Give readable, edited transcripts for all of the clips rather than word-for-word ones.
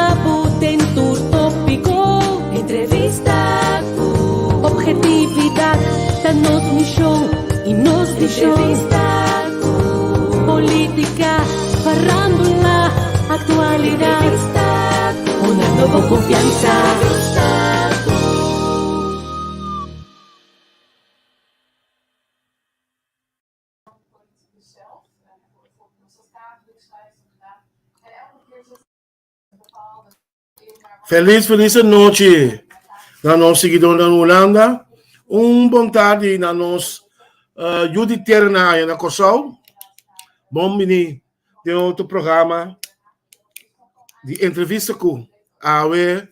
Informá bo den tur tópiko. Entrevista ku ophetividat ta nos mishon i nos vishon. Entrevista ku polítika, farándula, aktualidat. Entrevista ku honrando bo konfiansa. Entrevista ku. Feliz, feliz nochi na nos seguidornan Hulanda. Un bon tardi na nos uh, yu di tera na aya na Kòrsou. Bon bini den otro programa di entrevista ku awe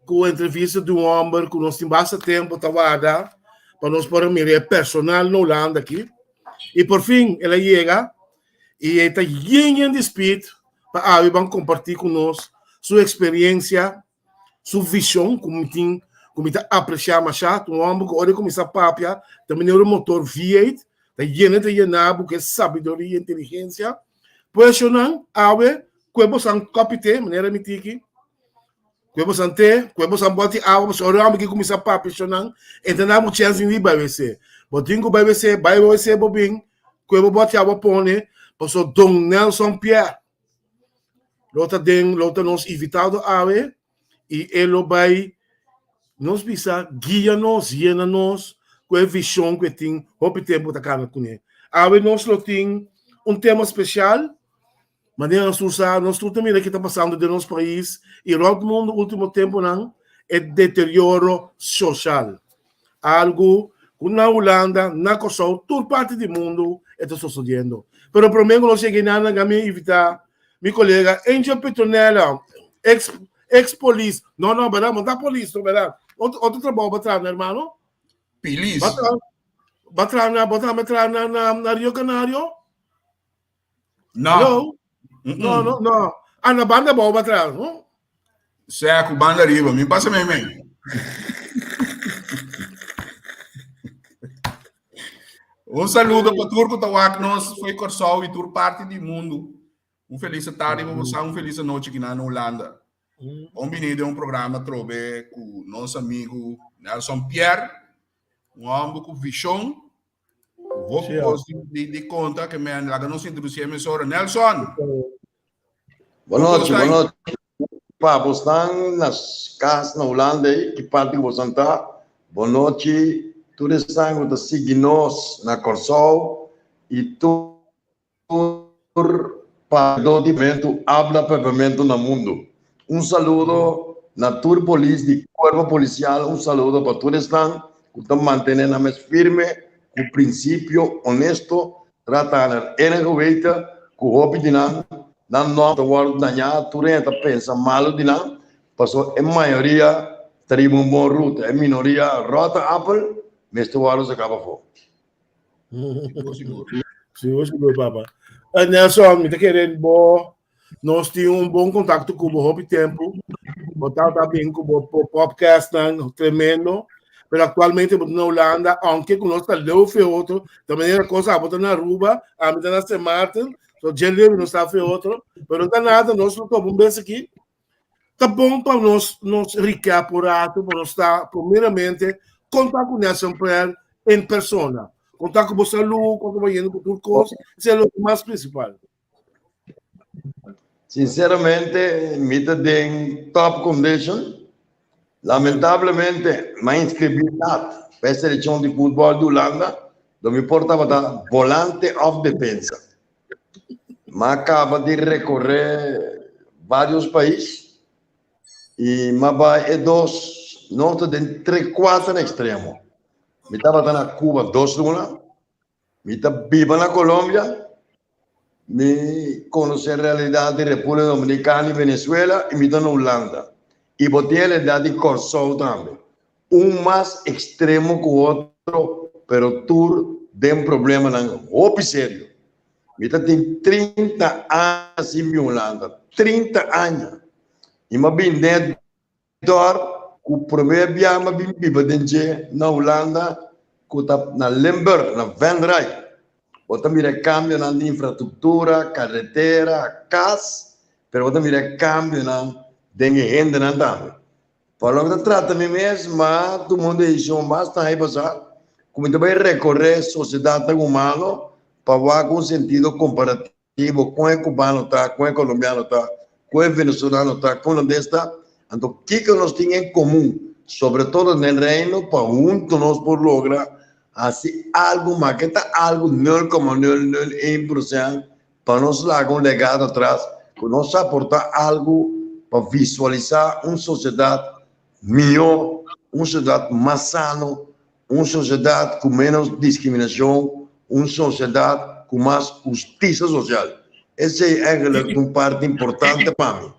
ku entrevista di un homber ku nos tin basta tempo ta warda pa nos por a mira e personal na Hulanda aki. I por fin el a yega i e ta yen yen di speed pa awe ban kompartí ku nos su eksperiencia, su vishon ku mi tin, ku mi ta apresiá mashá. Ta un hòmber ku ora e kuminsá papia ta manera un motor V8, ta yena ta yená bo ku e sabiduria i inteligensia. Pues shonnan, awe ku e bosan kòpi te, manera mi tiki, ku e bosan te, ku e bosan bòti awa, pasobra ora e hòmber ki kuminsá papia shonnan, e ta na bo chèns di bai wc. Bo tin ku bai wc, bai wc bo bin, ku e bo bòti awa pone, pasobra Don Nelson Pierre lo ta den, lo ta nos invitado awe i e lo bai nos bisa guia nos, yena nos ku e vishon ku e tin hopi tempu ta kana kuné. Awe nos lo tin un tema spesial, manera nos tur sa, nos tur ta mira ke ta pasando den nos pais i rònt mundu último tempunan, e deterioro sosial. Algu ku na Hulanda, na Kòrsou, tur parti di mundu e ta sosodiendo. Pero promé ku nos yega einan nan mi a invitá mi kolega Angel Petronella, ex ex polis, no no bèrdat, no ta polis no bèrdat, otro otro trabou bo a traha no hermano? Pilis. Bo a traha bo a traha na bo a traha na na na Rio Canario? No. Hello? No, no, no. Ah, na banda bou ba atrás, no? Sea ku banda riba, mi pasa mei mei. Un saludo pa tur ku ta wak nos foi Kòrsou i tur parti di mundu. Un felis tardi pa boso, un felis anochi ki nan na Hulanda. Bon bini den un programa trobe ku nos amigu Nelson Pierre, un hòmber ku vishon Hopi cos di, di conta que men laga nos introducir mesora. Nelson! Boa noite, boa noite. Pa, vos están na cas na Holanda aí, que parte que vos tá? Boa noite. Tur esnan ku ta sigui nos na Kòrsou i tur Papiadó di Papiamentu habla Papiamentu na mundu. Un saludo na tur polis di Cuerpo Policial, un saludo pa tur esnan cu ta mantene nan mes firme cu principio honesto, trata nan ene geweten cu hopi di nan, nan nomber ta wordo daña, tur hende ta pensa malo di nan, pasobra e mayoria ta riba un bon ruta, e minoria rota apel mester wordo saca pafó. Sigur, sigur. Sigur, sigur, papa. Eh, Nelson, mi ta kere bo, nos tin un bon contacto cu bo hopi tempo. Bo ta ta bin cu bo podcast nan tremendo. Pero actualmente bo ta na Holanda, aunque cu nos ta leu fe otro, de manera cosa, bo ta na Aruba, ami ta na Sint Maarten, so dje leu nos ta fe otro, pero no ta nada, nos lo topa un bes aki. Ta bon pa nos nos recap un rato, pa nos ta primeramente konta ku Nelson Pearl en persona. Konta ku bo salú, konta bo yendo ku tur kos, esei e loke mas prinsipal. Sinceramente, mi ta den top condition. Lamentablemente, mi a inscribí lat pa e seleccion di futbol di Hulanda, do mi por tabata volante of defensa. M'a kaba di rekoré vários pais i m'a bai e dos norte den tre kuater ekstremo. Mi tabata na Cuba dos luna, mi ta biba na Colombia, mi konosé realidat di Repúblika Dominikana i Venezuela i mi ta na Hulanda. I bo tin e realidat di Kòrsou tambe. Un mas ekstremo ku otro, pero tur den problemanan hopi serio. Mi ta tin 30 aña sin bin Hulanda, 30 aña! I mi a bin den e dòrp ku promé bia mi a bin biba den dje na Hulanda, ku ta na Limburg, na Venray. Bo ta mira e kambionan di infrastruktura, karetera, kas, pero bo ta mira e kambionan. den e hendenan tambe. Pa loke ta trata mi mes, m'a tuma un desishon basta aña pasá ku mi ta bai rekoré sosiedatnan humano pa wak un sentido komparativo kon e kubano ta, kon e kolombiano ta, kon e venezolano ta, kon holandes ta. Anto kiko nos tin en komun, sobre todo den Reino, pa huntu nos por logra hasi algu mas ke ta algu nul koma nul nul ein prosènt Pa nos laga un legado atras ku nos aportá algu pa visualisá un sosiedat mihó, un sosiedat mas sano, un sosiedat ku ménos diskriminashon, un sosiedat ku mas hustisia sosial. Esei eigenlijk ta un parti importante pa mi.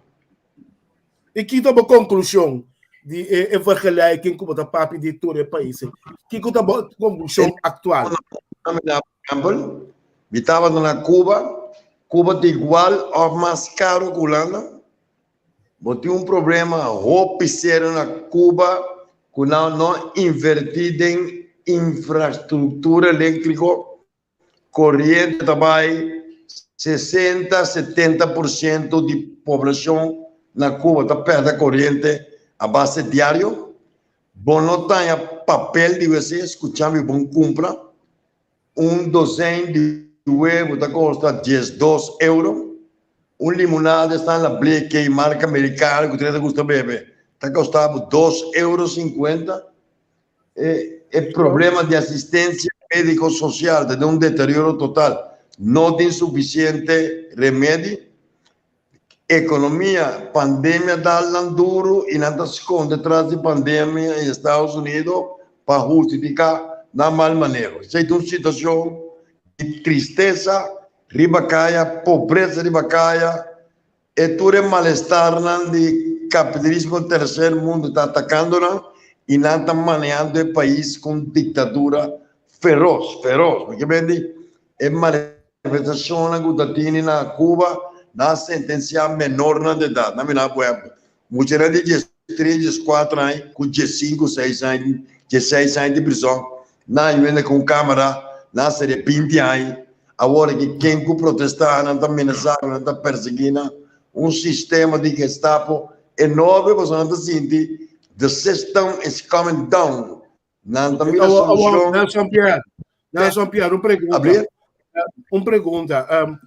I ki ta bo konklushon di e vergelijking ku bo ta papia di tur e paisnan? Kiko ta bo konklushon aktual? Por ehèmpel, mi tabata na Cuba, Cuba ta igual òf mas karu ku Hulanda. Bo tin un problema hopi serio na Cuba ku nan no invertí den infrastruktura eléktriko. Koriente ta bai 60, 70% di poblashon na Cuba ta pèrdè koriente a base diario. Bo no taña papel di wc, skucha mi bon kumpra. Un dozèn di webu ta kosta 12 euro. Un limonada esnan la bleke marka merikano ku ta gusta bebe ta kosta bo dos euro sinkuenta. E e problema di asistencia medico social ta den un deterioro total. No tin suficiente remedi. Economia, pandemia dal nan duro y nan ta sconde tras di pandemia y Estados Unidos pa hustifica nan mal maneho. Esey ta un situacion di tristeza riba caya, pobreza riba caya. E tur e malestarnan di kapitalismo tercer mundo ta atakando nan i nan ta manehando e pais ku un diktadura feros, feros. Mi ke men di e manifestashonnan ku ta tini na Cuba nan a sentensiá menornan di edat. Nan mira por ehempel, muchanan di 13, 14 aña ku 15, 6 aña, 16 aña di prison, nan a yuenda ku un kamera, nan a seria 20 aña. Awor aki ken ku protestá nan ta menasá ku nan ta persiguí nan. Un sistema di Gestapo enorme pasobra nan ta sinti the system is coming down. Nan ta mira solushon. Nelson Pierre, Nelson Pierre, un pregunta. Abrir? Un pregunta. Um,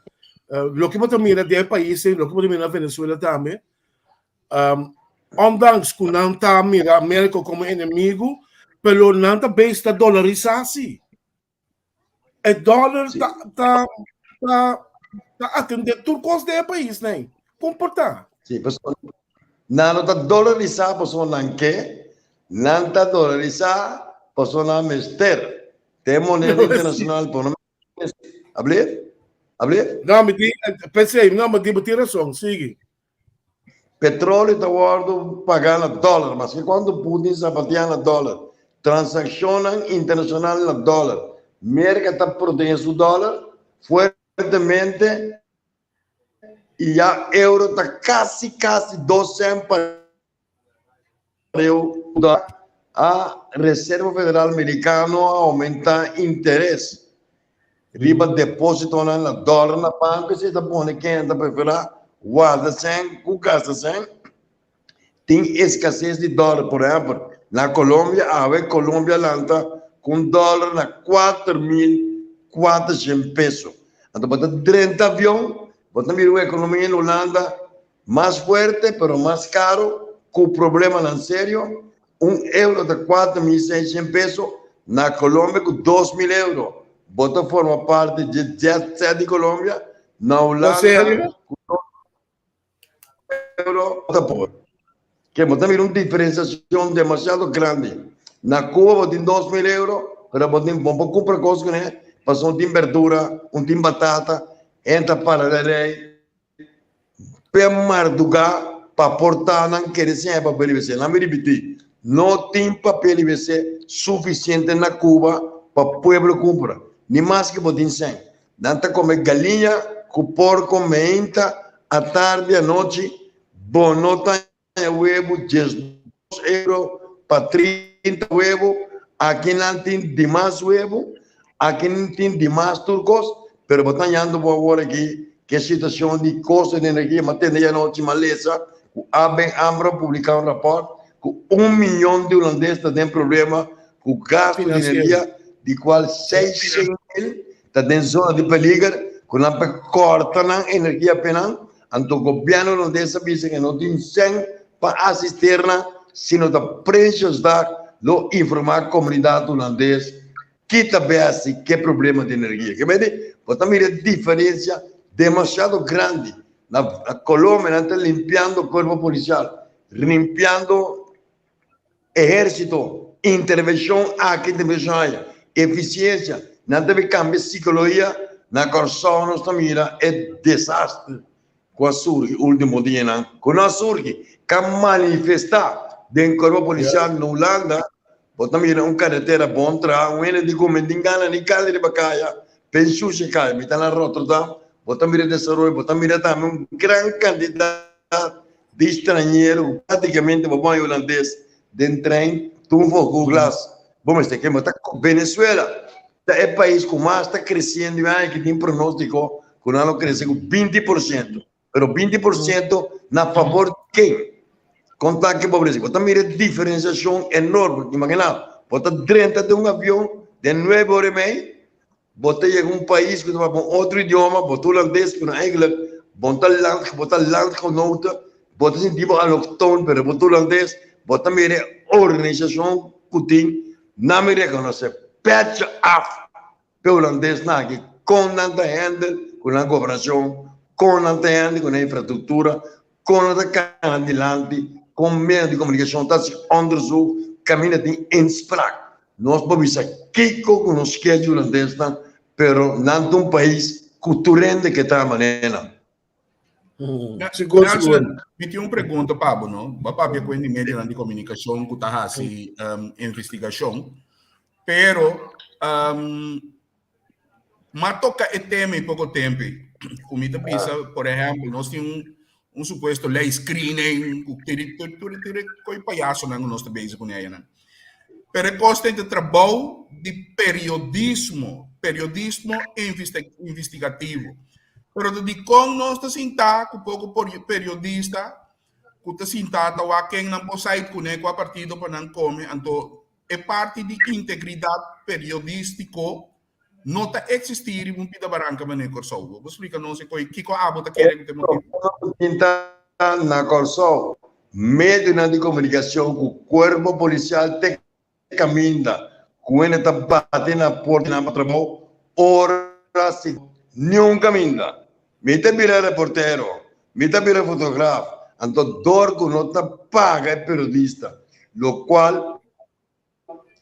uh, loke bo ta mira den e país, loke bo ta mira na Venezuela tambe, um, ondanks ku nan ta mira Amerika komo enemigo, pero nan ta bezig ta dolarisá si. E dòler ta, ta, ta, ta atendé tur kos den e pais nei. Kon por ta? Sí, pasobra nan no ta dolarisá pasobra nan ke, nan ta dolarisá pasobra nan mester. Ta e moneda internashonal por no mester. Ablief? Ablief? No, mi tin, p'esei, no, mi tin, bo tin rason, sigui. Petróleo ta wòrdu pagá na dòler, maske kuantu Putin sapateá na dòler. Transakshonnan internashonal na dòler. Merka ta protehé su dòler fuertemente i ya euro ta kasi kasi dos sènt pa Reu da a Reserva Federal Merikano a oumentá interes riba depósitonan na dòler na banko, esei ta pone ken ta preferá warda sèn ku gasta sèn. Tin eskases di dòler, por ehèmpel na Colombia awe Colombia lanta ku un dòler na 4400 peso. Anto bo ta drenta avion, bo ta mira un ekonomia na Hulanda Mas fuerte pero mas caro cu problemanan serio, un euro ta 4600 peso, na Colombia cu 2000 euro. Bo ta forma parti dje jet set di Colombia, na Hulanda cu 2000 euro bo ta pober. Ke bo ta mira un diferenciacion demasiado grandi. Na Cuba bo tin 2000 euro pero bo tin bo por cumpra cos cune pasobra un tin berdura, un tin batata, hende ta para den rey. P'e mardugá pa portá nan kere sin hay papel IBC. Nan mi ripití, no tin papel IBC sufisiente na Cuba pa pueblo kumpra, ni maske bo tin sèn. Nan ta kome galiña ku porko meinta, atardi, anochi, bo no ta haña webu 12 euro pa 30 webu, aki nan tin dimas webu, aki nan tin dimas tur kos, pero bo ta hañando bo awor aki ke situacion di kosto di energia, m'a tende anochi m'a lesa. ku ABN Amro a publiká un rapòrt ku un miyon di hulandes ta den problema ku gastu di energia, di kual 600 mil ta den zona di peliger ku nan por kòrta nan energia p'e nan. Anto gobièrnu hulandes a bisa ku no tin sèn pa asister nan, sino ta Prinsjesdag lo informá komunidat hulandes ki ta bèsti ku e problema di energia. Ke mei di bo ta mira e diferensia demasiado grandi. Na Colombia nan ta limpiando kuerpo polisial, limpiando Ehérsito, intervenshon aki, intervenshon aya, efisiensia, nan ta bin kambia sikologia. Na Kòrsou nos ta mira e desaster ku a surgi último dianan, ku no a surgi, ku a manifestá den kuerpo polisial na Hulanda. Bo ta mira un karetera bon traha, un hende di kume tin gana ni kali riba kaya, penshusha kaya. Mi ta na Rotterdam, bo ta mira desaroyo, bo ta mira tambe un gran kantidat Di stranhero ku práktikamente bo pon hulandes den trein tur for ku glas. Bo mester ke bo ta Venezuela ta e pais ku mas ta kresiendo i aña ki tin pronóstiko ku nan lo krese ku 20%. Pero 20% na fabor di ken? Kon ta ke pobresa? Bo ta mira e diferensiashon enorme. Imagina bo ta drenta den un avion den nuebe ora i mei. Bo ta yega un pais ku ta papia un otro idioma, bo ta hulandes, pero eigenlijk bo no ta land, bo ta landgenoten, bo ta sinti bo allochtoon, pero bo ta hulandes, bo ta mira e organisashon ku tin, nan mi rekonosé pètje af p'e hulandesnan aki, kon nan ta handle ku nan gobernashon, kon nan ta handle ku nan infrastruktura, kon nan ta kana dilanti, kon medio di komunikashon ta hasi onderzoek, kaminda tin inspraak. Nos por bisa kiko ku nos ke hulandesnan, pero nan ta un pais ku tur hende ke ta manera nan. Sigur, sigur. Mi tin un pregunta pa bo, no? Bo a papia ku hende medionan di komunikashon ku ta hasi investigashon, pero M'a toca e tema e poco tempo ei. Cu mi ta bisa, por ehempel, nos tin un, un supuesto ley screening, cu tiri, tiri, tiri, tiri, coi payasonan cu nos ta bezig cu ellonan. Pero e cos ta trabou di periodismo, periodismo investigativo. Pero ta dicon nos ta sinta cu poco periodista cu ta sinta ta wak ken nan por site cune, cua partido pa nan come, anto E parti di integridat periodístiko no ta eksistí riba un pida baranka manera Kòrsou. Bo por splika nos e koi kiko abo ta kere ku ta e motibu? Pinta na Kòrsou, medionan di komunikashon ku kuerpo polisial te kaminda ku hende ta bati na porta nan pa trabou ora si niun kaminda. Mi ta bira reportero, mi ta bira fotograf, anto dor ku no ta paga e periodista lokual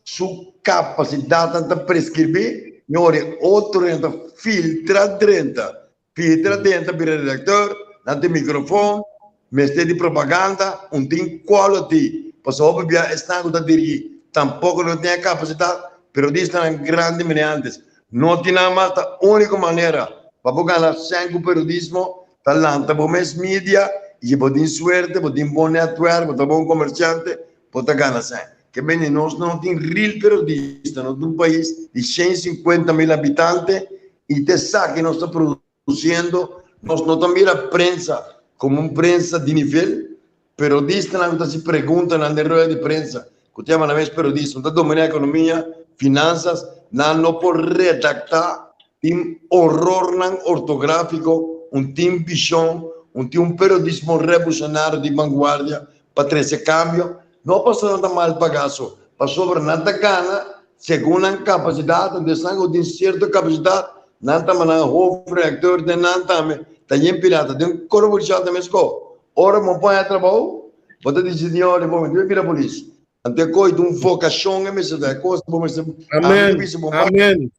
su kapasidatnan ta preskribí, mi ora e otro hende ta filtra drenta, filtra drenta bira redaktor, nan tin mikrofon, mester di propaganda, un tin quality, pasobra hopi bia esnan ku ta dirigí tampoko no tin e kapasidat, periodistanan grandi manera antes No tin nada mas, ta único manera pa bo gana sèn ku periodismo ta lanta bo mes media i si bo tin suerte, bo tin bon netwerk, bo ta bon komersiante, bo ta gana sèn. Ke bende nos no tin real periodista, nos ta un pais di 150 mil habitante i te esaki nos ta produsiendo, nos no ta mira prensa komo un prensa di nivel, Periodistanan ku ta hasi preguntanan den rueda di prensa, ku ta yama nan mes periodista, no ta dominá ekonomia, finansas, nan no por redaktá, tin orornan ortográfiko, un tin vishon, un tin un periodismo revolusionario di vanguardia pa trese kambio, no pasobra nan ta mal pagá so, pasobra nan ta gana segun nan kapasidat, anto esnan ku tin sierto kapasidat, nan ta manda nan hoofdredakteur den nan tambe, ta yen pirata, den koro polisial ta meskos. Ora bo pon e trabou, bo ta disi Señor, bo mester bira polis. Anto e koe ta un vokashon e mester ta, e kos bo mester, ami ta bisa bo Amen.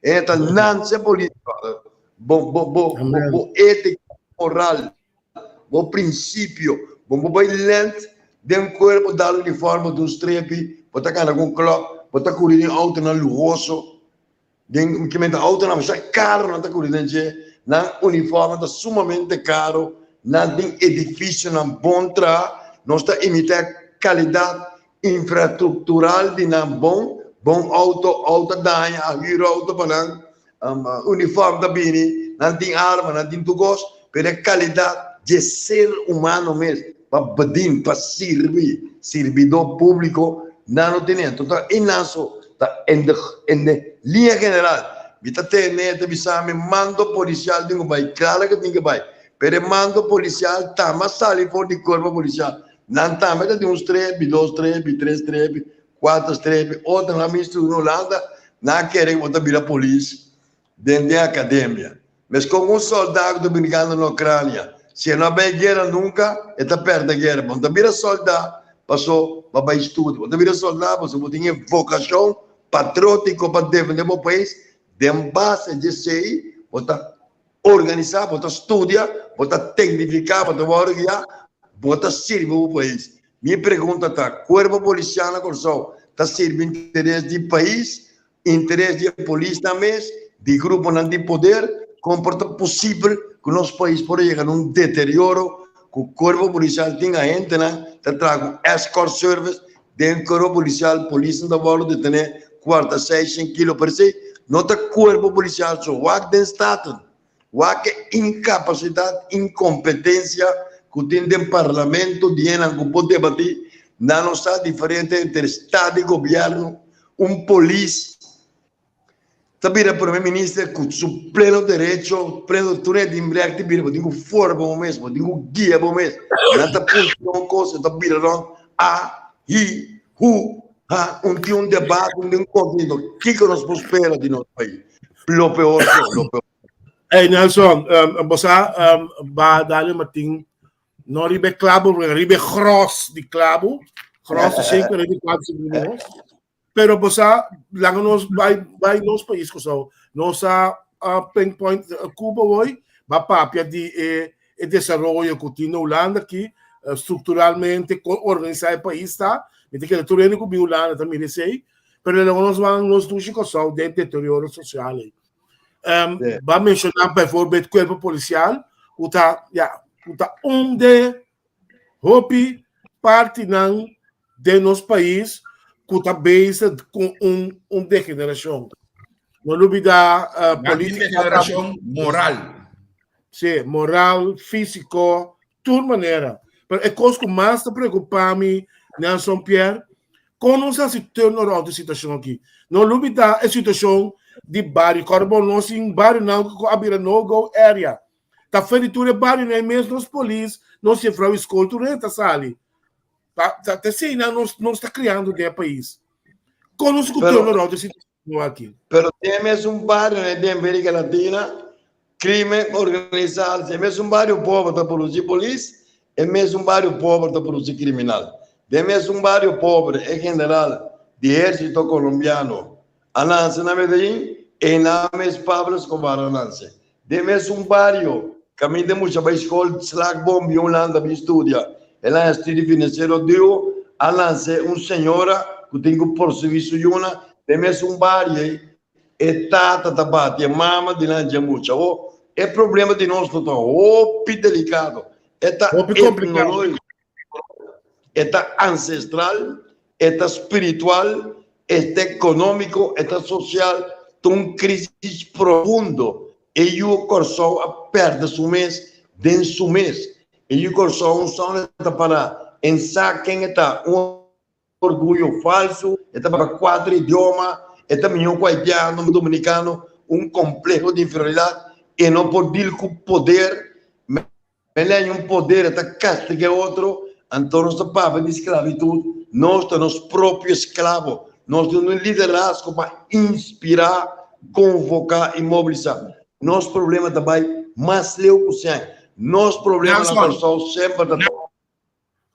E ta nanse polis, brother. Bo, bo, bo, bo, bo etika moral, bo prinsipio, bo bo bai lent den kuerpo dal uniforme di un strepi, bo ta kana ku un klòk, bo ta kuri den outonan luhoso. Den kimente autonan masha caro nan ta curi den dje, nan uniforme ta sumamente caro, nan tin edificionan bon traha, nos ta imita calidad infrastructural di nan bon, bon auto, auto a daña, a huur auto pa nan, uniforme ta bini, nan tin arma, nan tin tur cos, pero e calidad. dje ser humano mes pa bedien, pa sirbi, sirbidó públiko, nan no tene. Anto ta einan so ta en de en de liña general. Mi ta tene ta bisa mi mando polisial tin ku bai, klaro ke tin ke bai, pero e mando polisial tambe a sali for di kuerpo polisial. Nan tambe ta tin un strepi, dos strepi, tres strepi, kuater strepi, otronan a mester un Hulanda, nan a kere ku bo ta bira polis den den akademia. Meskos ku un sòldá ku ta brinkando na Ukrania, si e no a bai guera nunka, e ta pèrdè guera. Bo no ta bira sòldá paso bo a bai studia, bo ta bira sòldá paso bo tin e vokashon patriótiko pa defendé bo pais. Den base di esei bo ta organisá, bo ta studia, bo ta teknifiká, bo ta wòrdu guiá, bo ta sirbi bo pais. Mi pregunta ta, Kuerpo Polisial na Kòrsou ta sirbi interes di pais Interes di e polisnan mes, di gruponan di poder, kon por ta posibel ku nos pais por a yega na un deterioro ku kuerpo polisial tin agentenan ta traha ku escort service den kuerpo polisial, polisnan ta wòrdu detené kuarta seis shen kilo, pero esei no ta kuerpo polisial so, wak den Staten, wak e inkapasidat, inkompetensia ku tin den parlamento di hennan ku por debatí, nan no sa diferente entre estado i gobièrnu. Un polis ta bira prome minister ku su pleno derecho, pleno tur e tin rèk di bira, bo tin ku forma bo mes, bo tin ku guia bo mes. Nan ta puntra un kos, e ta bira rònt a, hi, hu, ha, un tin un debate, un tin un kontenido. Kiko nos por spera di nos pais? Lo peor so, lo peor. Hey Nelson, um, bo sa, um, ba dale Martin No riba e klabo, pero riba e gros di klabo. Gros ta shake, pero riba e klabo si no. Pero bo sa, laga nos bai bai nos pais Kòrsou. Nos a a pinpoint Cuba hoy, ba papia di e e desaroyo ku tin na Hulanda aki, strukturalmente kon organisá e pais ta. Mi ta kere tur hende ku bin Hulanda ta mira esei. Pero laga nos ban nos dushi Kòrsou den deterioro sosial ei. Um, ba menshoná bijvoorbeeld cuerpo policial, ku ta, ja, ku ta un de hopi partinan den nos pais ku ta bezig ku un, un degeneracion. No lubida uh, política. Degeneracion moral. Sí, moral, físico, tur manera. Pero e kos ku mas ta preocupa mi, Nelson Pierre, kon nos hasi turnaround e situashon aki? No lubida e situashon di bario. Kòrda bon, nos tin barionan ku a bira no-go area. Ta fe di tur e barionan mes nos polis, nos jefrou di skol, tur hende ta sali. Ta, ta, ta eseinan nos, nos ta kriando den e pais. Kon nos ku turnaround e situashon aki? Pero den e mesun barionan den Amerika Latina, Crimen organisado, si e mesun bario pober ta produci polis, e mesun bario pober ta produci criminal. Den mesun bario pober e general di ehercito colombiano a nanse na Medellin, einan mes Pablo Escobar a nanse. Den mesun bario caminda e mucha bay scol slagboom bin Hulanda bin studia, el a haña studio financiero duo, a nanse un señora cu tin cu porsuí su yuna den mesun bario ei. E tata ta bati e mama dilanti dje mucha. Ho, e problema di nos no ta hopi delicado. E ta etnologico, e ta ancestral, e ta spiritual, e ta economico, e ta social. Ta un crisis profundo. E yu Corsou a perde su mes den su mes. E yu Corsou un sòne ta para en sa ken e ta. Un orguyo falsu, e ta papia kuater idioma, e ta mihó ku haitiano, dominikano, un kompleho di inferioridat, e no por dil ku poder, mele haña un poder e ta kastigá e otro, anto nos ta papia di sklabitut, nos ta nos propio esklabo, nos tin un liderazgo pa inspirá, konvoká i mobilisá. Nos problema ta bai mas leu ku sèn, nos problema na Kòrsou semper ta.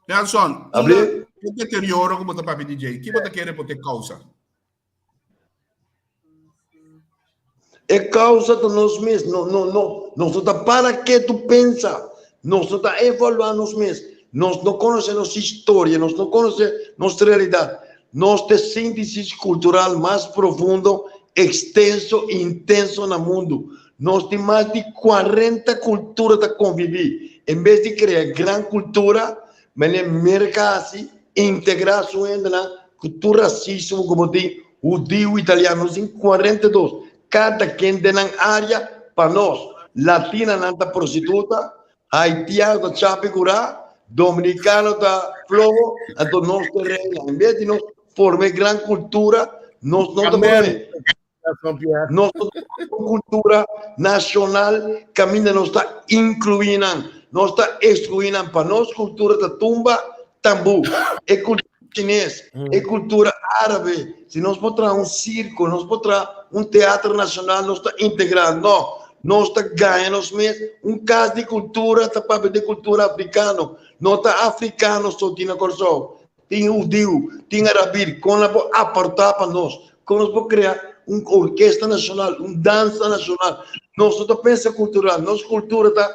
Nelson, Abri? un deterioro ku bo ta papia di dje, ki bo ta kere por ta e kousa? E kousa ta nos mes. No, no, no, nos no ta para ketu pensa. Nos no ta evaluá nos mes. Nos no konosé nos historia, nos no konosé nos realidat. Nos ta e síntesis kultural mas profundo, ekstenso i intenso na mundu. Nos tin mas di 40 kultura ta konviví. En bes di krea gran kultura, manera Merka hasi, integrá su hendenan ku tur rasismo ku bo tin, hudiu, italiano, nos tin 42, kada ken den nan área pa nos. Latinanan ta prostituta. Haitiano ta chapi kurá, Dominicano ta floho, anto nos ta reina. En bes di nos forma e gran kultura, nos no ta form'é. Nos no ta forma un kultura nashonal kaminda nos ta inkluí nan. Nos ta ekskluí nan. Pa nos kultura ta tumba tambú. E kultura chines, e kultura árabe. Si nos por traha un sirko, nos por traha un teatro nashonal, nos ta integrá. No, nos ta gaña nos mes. Un kas di kultura ta papia di kultura afrikano. No ta afrikano so tin na Kòrsou. Tin hudiu, tin arabir. Kon nan por apartá pa nos? Kon nos por krea un orkesta nashonal, un dansa nashonal? Nos no ta pensa kultural. Nos kultura ta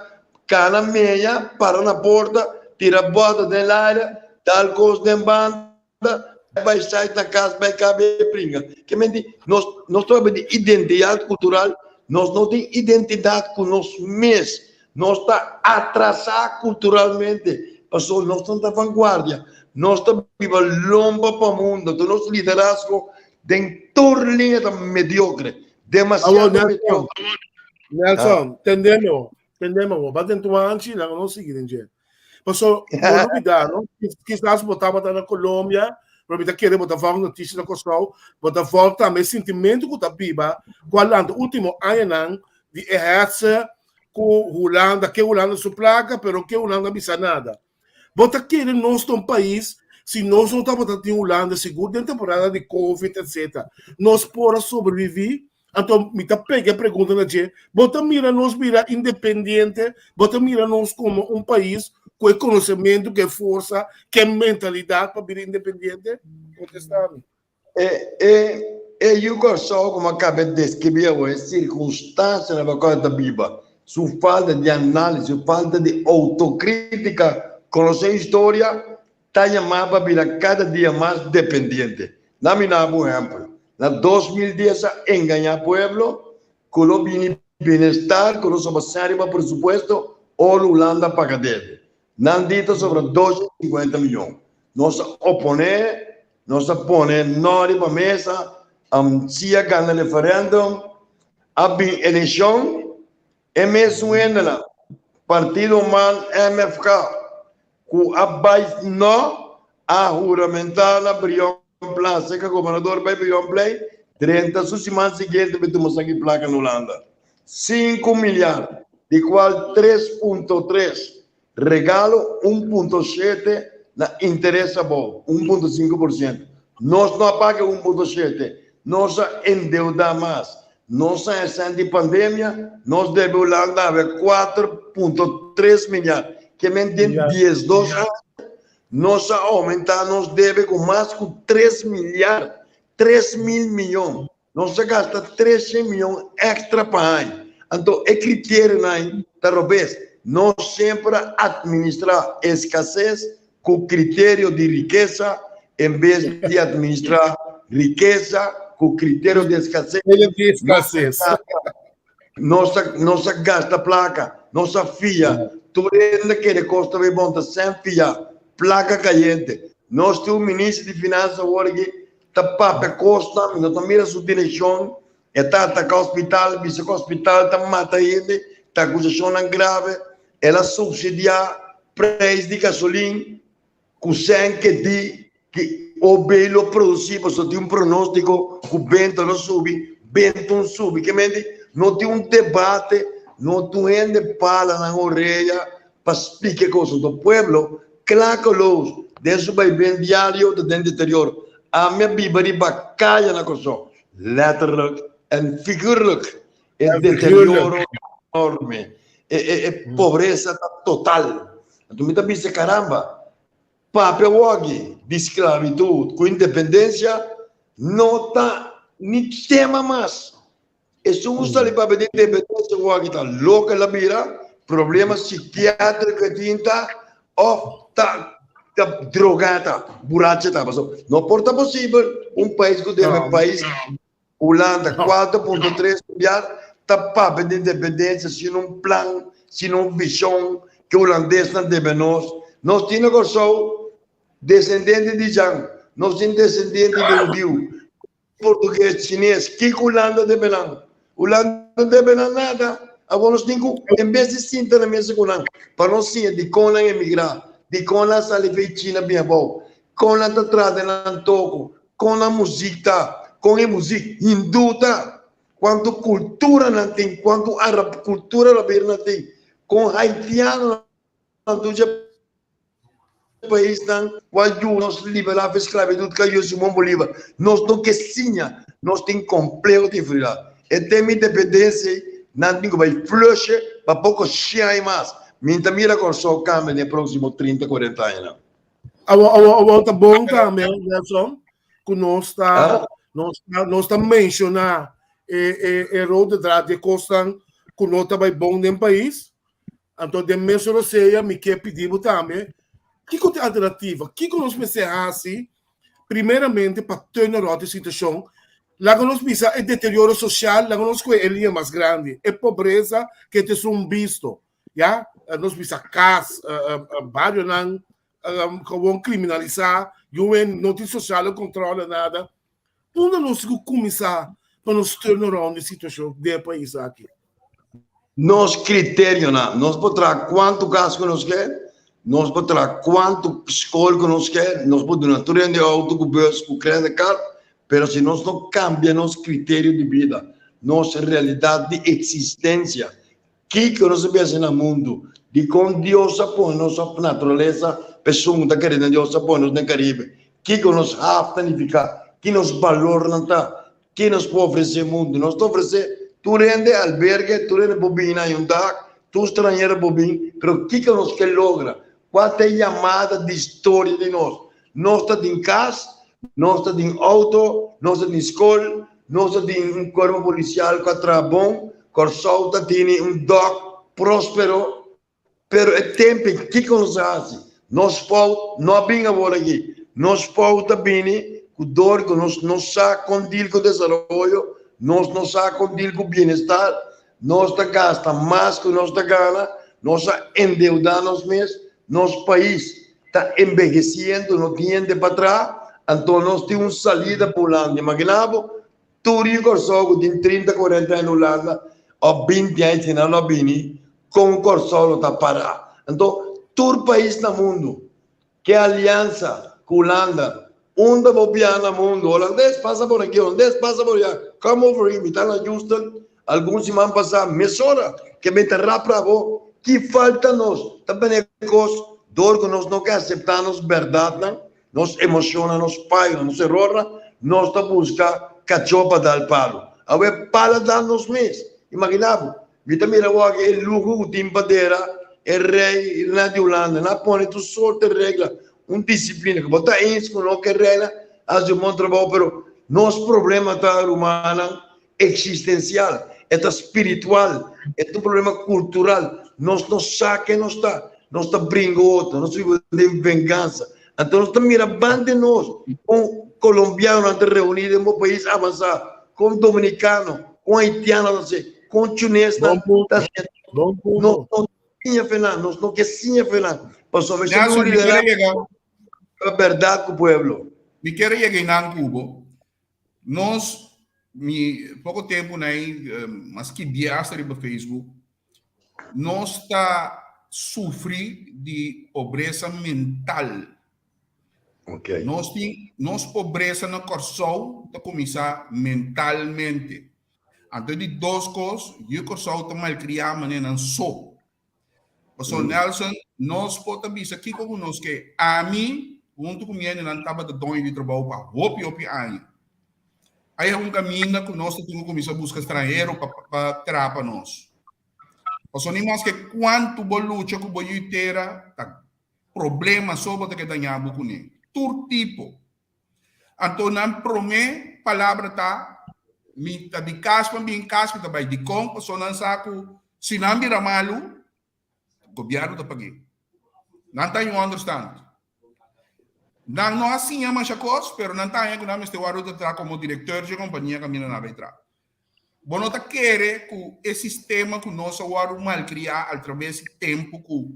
Kana meña, para na porta, tira bòta den laira, dal kos den banda, bai sait na kas, bai kabe e pringa. Ke men di, nos, nos ta papia di identidat kultural, nos no tin identidat ku nos mes. Nos ta atrasá kulturalmente, pasobra nos no ta vanguardia. Nos ta biba lomba pa mundo, enton nos liderazgo den tur liña ta mediokre, demasiado mediokre. Nelson, tendemo, tendemo, bo ba den tu hanchi, laga nos sigui den dje. Paso, bo no bida, no? Kisas bo tabata na Colombia, pero mi ta kere bo ta volg noticia na Kòrsou, bo ta volg tambe e sintimentu ku ta biba ku a lanta último añanan di e hetze ku Hulanda, ke Hulanda su plaka, pero ke Hulanda bisa nada. Bo ta kere nos ta un pais si nos no tabata tin Hulanda sigur den temporada di covid etc. Nos por a sobrevivi? Anto mi ta pega e pregunta na dje, bo ta mira nos bira independiente? Bo ta mira nos komo un pais ku e konosementu, ku e forsa, ku e mentalidat pa bira independiente? Kontesta mi. E e e yu Kòrsou komo a kaba e deskribí awor e sirkunstansianan pa kua e ta biba, su falta di análisis, su falta di outokrítika, konosé historia, ta yamá pa bira kada dia mas dependiente. Na mi na bo ehèmpel, na 2010 a engañá pueblo ku lo bini bienestar, ku lo soba sèn riba presupuesto ora Hulanda paga debe. Nan di ta sobra 250 miyon. Nos a oponé, nos a pone no riba mesa, si a gana referendum, a bin elekshon, e mesun hendenan, Partido man MFK, ku a bai no, a huramentá na Brion Plaza, ka gobernador bai Brion Plein, drenta su siman siguiente bai tuma saki plaka na Hulanda. Sinku milyar, di kual 3.3 regalo, 1.7 na interes abou, 1.5%. Nos no a paga 1.7, nos a endeudá mas. Nos a esnan di pandemia, nos debe Hulanda awe 4.3 milyar. Ke men den 12 aña nos a oumentá nos debe ku mas ku 3 milyar, 3 mil miyon. Nos a gasta 300 miyon extra pa haña. Anto e kriterionan ta robes. Nos semper a administrá eskases ku kriterio di rikesa en bes di administrá rikesa ku kriterio di eskases. Nos ta nos a gasta plaka, nos a fia. Tur hende kere kos ta bay bon ta sen fia. Plaka kayente. Nos tin un minister di finansa awor aki ta papia kosnan, mi no ta mira su direkshon. E ta ataka hospital, bisa ku hospital ta mata hende, ta akusashonnan grave. El a supsidiá preis di gasolin ku sèn ke di ki OB lo produsí pasobra tin un pronóstiko ku benta lo subi, benta un subi. Ke menti no tin un debate, no tin un hende pala nan orea pa splika e kos. Anto pueblo klakoloos den su baiben diario ta den deterioro. Ami a biba riba kaya na Kòrsou, letterlijk en figuurlijk. E deterioro enorme, e e e pobresa ta total. Anto mi ta bisa caramba, papia awor di sclavitud cu independencia no ta ni tema mas. Esun cu sali papia di independencia awor ta loco el a bira, problema psikiatrico e tin ta of ta ta droga ta, burachi ta. Pasobra no por ta posibel un pais cu debe pais Hulanda 4.3 milyar ta papia di independencia sin un plan, sin un vision ke hulandesnan debe nos. Nos tin na Kòrsou descendiente di Jan, nos tin descendiente di hudiu, portugues, chines. Kiko Hulanda debe nan? Hulanda no debe nan nada. Awor nos tin ku, en bes di sinta na mesa ku nan pa nos siña dikon nan emigrá, dikon nan sali fei China bin abou, kon nan ta trata nan toko, kon nan muzik ta, kon e muzik hindú ta, kuantu kultura nan tin, kuantu arab kultura arabir nan tin, kon haitiano nan tur dje paisnan ku a yuda nos liberá for sklabitut ka yuda Simon Bolívar. Nos no ke siña, nos tin kompleho di inferioridad. E tema independensia ei nan tin ku bai flushe pa poko shei mas. Mi ta mira Kòrsou kambia den e próksimo 30, 40 añanan. Awor, awor, awor ta bon tambe, Nelson, ku nos ta, nos ta, nos ta menshoná e, e, e rode draad di e kosnan ku no ta bai bon den pais. Anto den mesun rosea mi ke pidi bo tambe, kiko ta e alternativa? Kiko nos mester hasi primeramente pa turn around e situashon? Laga nos bisa e deterioro sosial, laga nos kohe e liña mas grandi, e pobresa ke ta esun bisto, ya? Nos bisa kas, barionan gewoon kriminalisá, yuen no tin sosiale kontrole, nada. Unda nos ku kuminsá pa nos turn around e situashon den e pais aki? Nos kriterionan, nos por traha kuantu kas ku nos ke, nos por traha kuantu skol ku nos ke, nos por duna tur hende outo ku bus ku credit card, pero si nos no kambia nos kriterio di bida, nos realidat di eksistensia, Kiko nos a bisa na mundu? Dikon Dios a pone nos naturalesa pa esun ku ta kere na Dios a pone nos den Karibe? Kiko nos haf ta nifiká? Ki nos balornan ta? Ki nos por ofresé mundu? Nos ta ofresé tur hende albergue, tur hende por bini na un dak, tur stranhero por bini, pero kiko nos ke logra? Kua ta e yamada di storia di nos? Nos ta tin kas, nos ta tin outo, nos ta tin skol, nos ta tin un kuerpo polisial ku a traha bon, Kòrsou ta tini un dòk próspero, pero e tempu ei kiko nos a hasi? Nos fout no a bin awor aki, nos fout a bini ku dor ku nos no sa kon dil ku desaroyo, nos no sa kon dil ku bienestar, nos ta gasta mas ku nos ta gana, nos a endeudá nos mes, nos pais ta embeheciendo, no tin hende pa traha, anto nos tin un salida pa Hulanda. Imagina bo, tur yu Kòrsou ku tin trinta, kuarenta aña na Hulanda òf binti aña si nan no a bini, kon Kòrsou lo ta pará? Anto tur pais na mundu ke aliansa ku Hulanda, unda bo biaha na mundu, Holandes pasa por aki, Holandes pasa por allá, come over here, mi ta na Houston algun siman pasá, mesora ke mi ta rapra bo, ki falta nos? Ta bini e kos dor ku nos no ke aseptá nos bèrdatnan, nos emoshonnan, nos fayonan, nos erornan, nos ta buska kachó pa dal palu. Awe pala dal nos mes. Imaginá bo, Mi ta mira awor aki e luho ku tin pa dera e rei na di Hulanda. Nan a pone tur sorte regla, un disiplina ku bo ta eens ku no ke regla, hasi un bon trabou, pero nos problema ta, rumannan, eksistensial, e ta spiritual, e ta un problema kultural. Nos no sa ken nos ta, nos ta bringa otro, nos ta biba den vengansa. Anto nos ta mira banda di nos kon kolombianonan ta reuní den bo pais avansá, kon dominikano, kon haitiano ta hasi, kon chunesnan ta hasi. Bon punto. Nos no siña fe nan, nos no ke siña fe nan, pasobra mester Nelson, un mi quiere liderazgo yega, pa bèrdat ku pueblo. mi quiere yega einan ku bo. Nos, mi poko tempu nei, mas skibié hasta riba Facebook, Nos ta sufri di pobresa mental. Okay. Nos tin nos pobresa na Kòrsou ta kuminsá mentalmente. Anto di dos kos, yu Kòrsou ta malkriá manera nan so. Pasobra Nelson, nos por ta bisa kiko ku nos ke. Ami huntu ku mi hendenan tabata doño di trabou pa hopi hopi aña. Hay algun kaminda ku nos ta tin ku kuminsá buska stranhero pa pa traha pa nos. Pasobra ni maske kuantu bo lucha ku bo yu tera, ta problema so bo ta ke dañá bo kuné. Tur tipo. Anto nan promé palabra ta, Mi ta di kas pa bin kas, mi ta bai. Dikon? Pasobra nan sa ku si nan bira malu, Gobierno ta pag'é. Nan ta haña un understand. Nan no a siña masha kos, pero nan ta haña ku nan mester wòrdu ta traha komo direkteur dje kompania kaminda nan a bai traha. Bo no ta kere ku e sistema ku nos a wòrdu malkriá al traves di tempu ku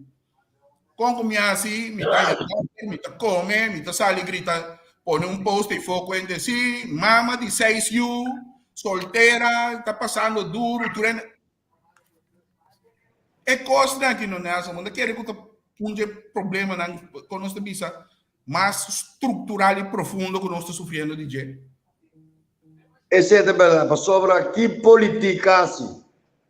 kon ku mi hasi, mi ta haña dòkter, mi ta kome, mi ta sali grita, pone un post ei fo ku hende, sí, mama di seis yu, soltera, ta pasando duru, tur hende. E kosnan aki no Nelson, bo ta kere ku ta un dje problemanan ku nos ta bisa mas struktural i profundo ku nos ta sufriendo di dje. Esei ta bèrdat, pasobra ki politik hasi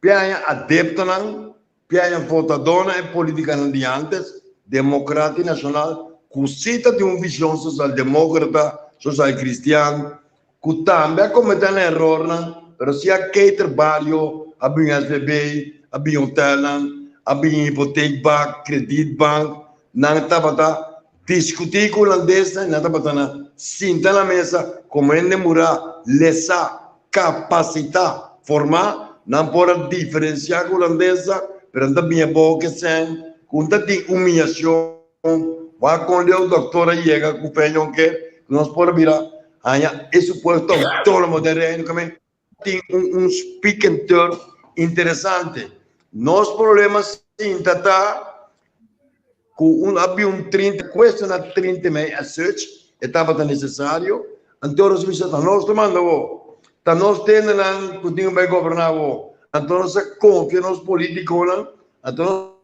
piaña adeptonan, piaña votadónan e politikanan di ántes, demokrat i nashonal, ku si ta tin un vishon sosialdemókrata, sosialkristian, ku tambe a kometé nan erornan, pero si a cater bario, a bin SVB, a bin hotelnan, a bin hipoteekbank, kredietbank, nan tabata diskutí ku hulandesnan i nan tabata na sinta na mesa komo hende murá, lesá, kapasitá, formá, nan por a diferensiá ku hulandesnan, pero nan ta bin abou ku esei ku ta tin humiyashon. Wak kon leu doktor a yega ku Peñon ke ku nos por a bira haña e supuesto autónomo den Reino ke men tin un un speaking term interesante. Nos problema sinta ta ku un a bin un 30 cuestiona 30 mei a search e tabata necesario anto nos bisa ta nos ta manda bo ta nos tendenan ku tin ku bai goberna bo anto nos a confia nos politiconan anto nos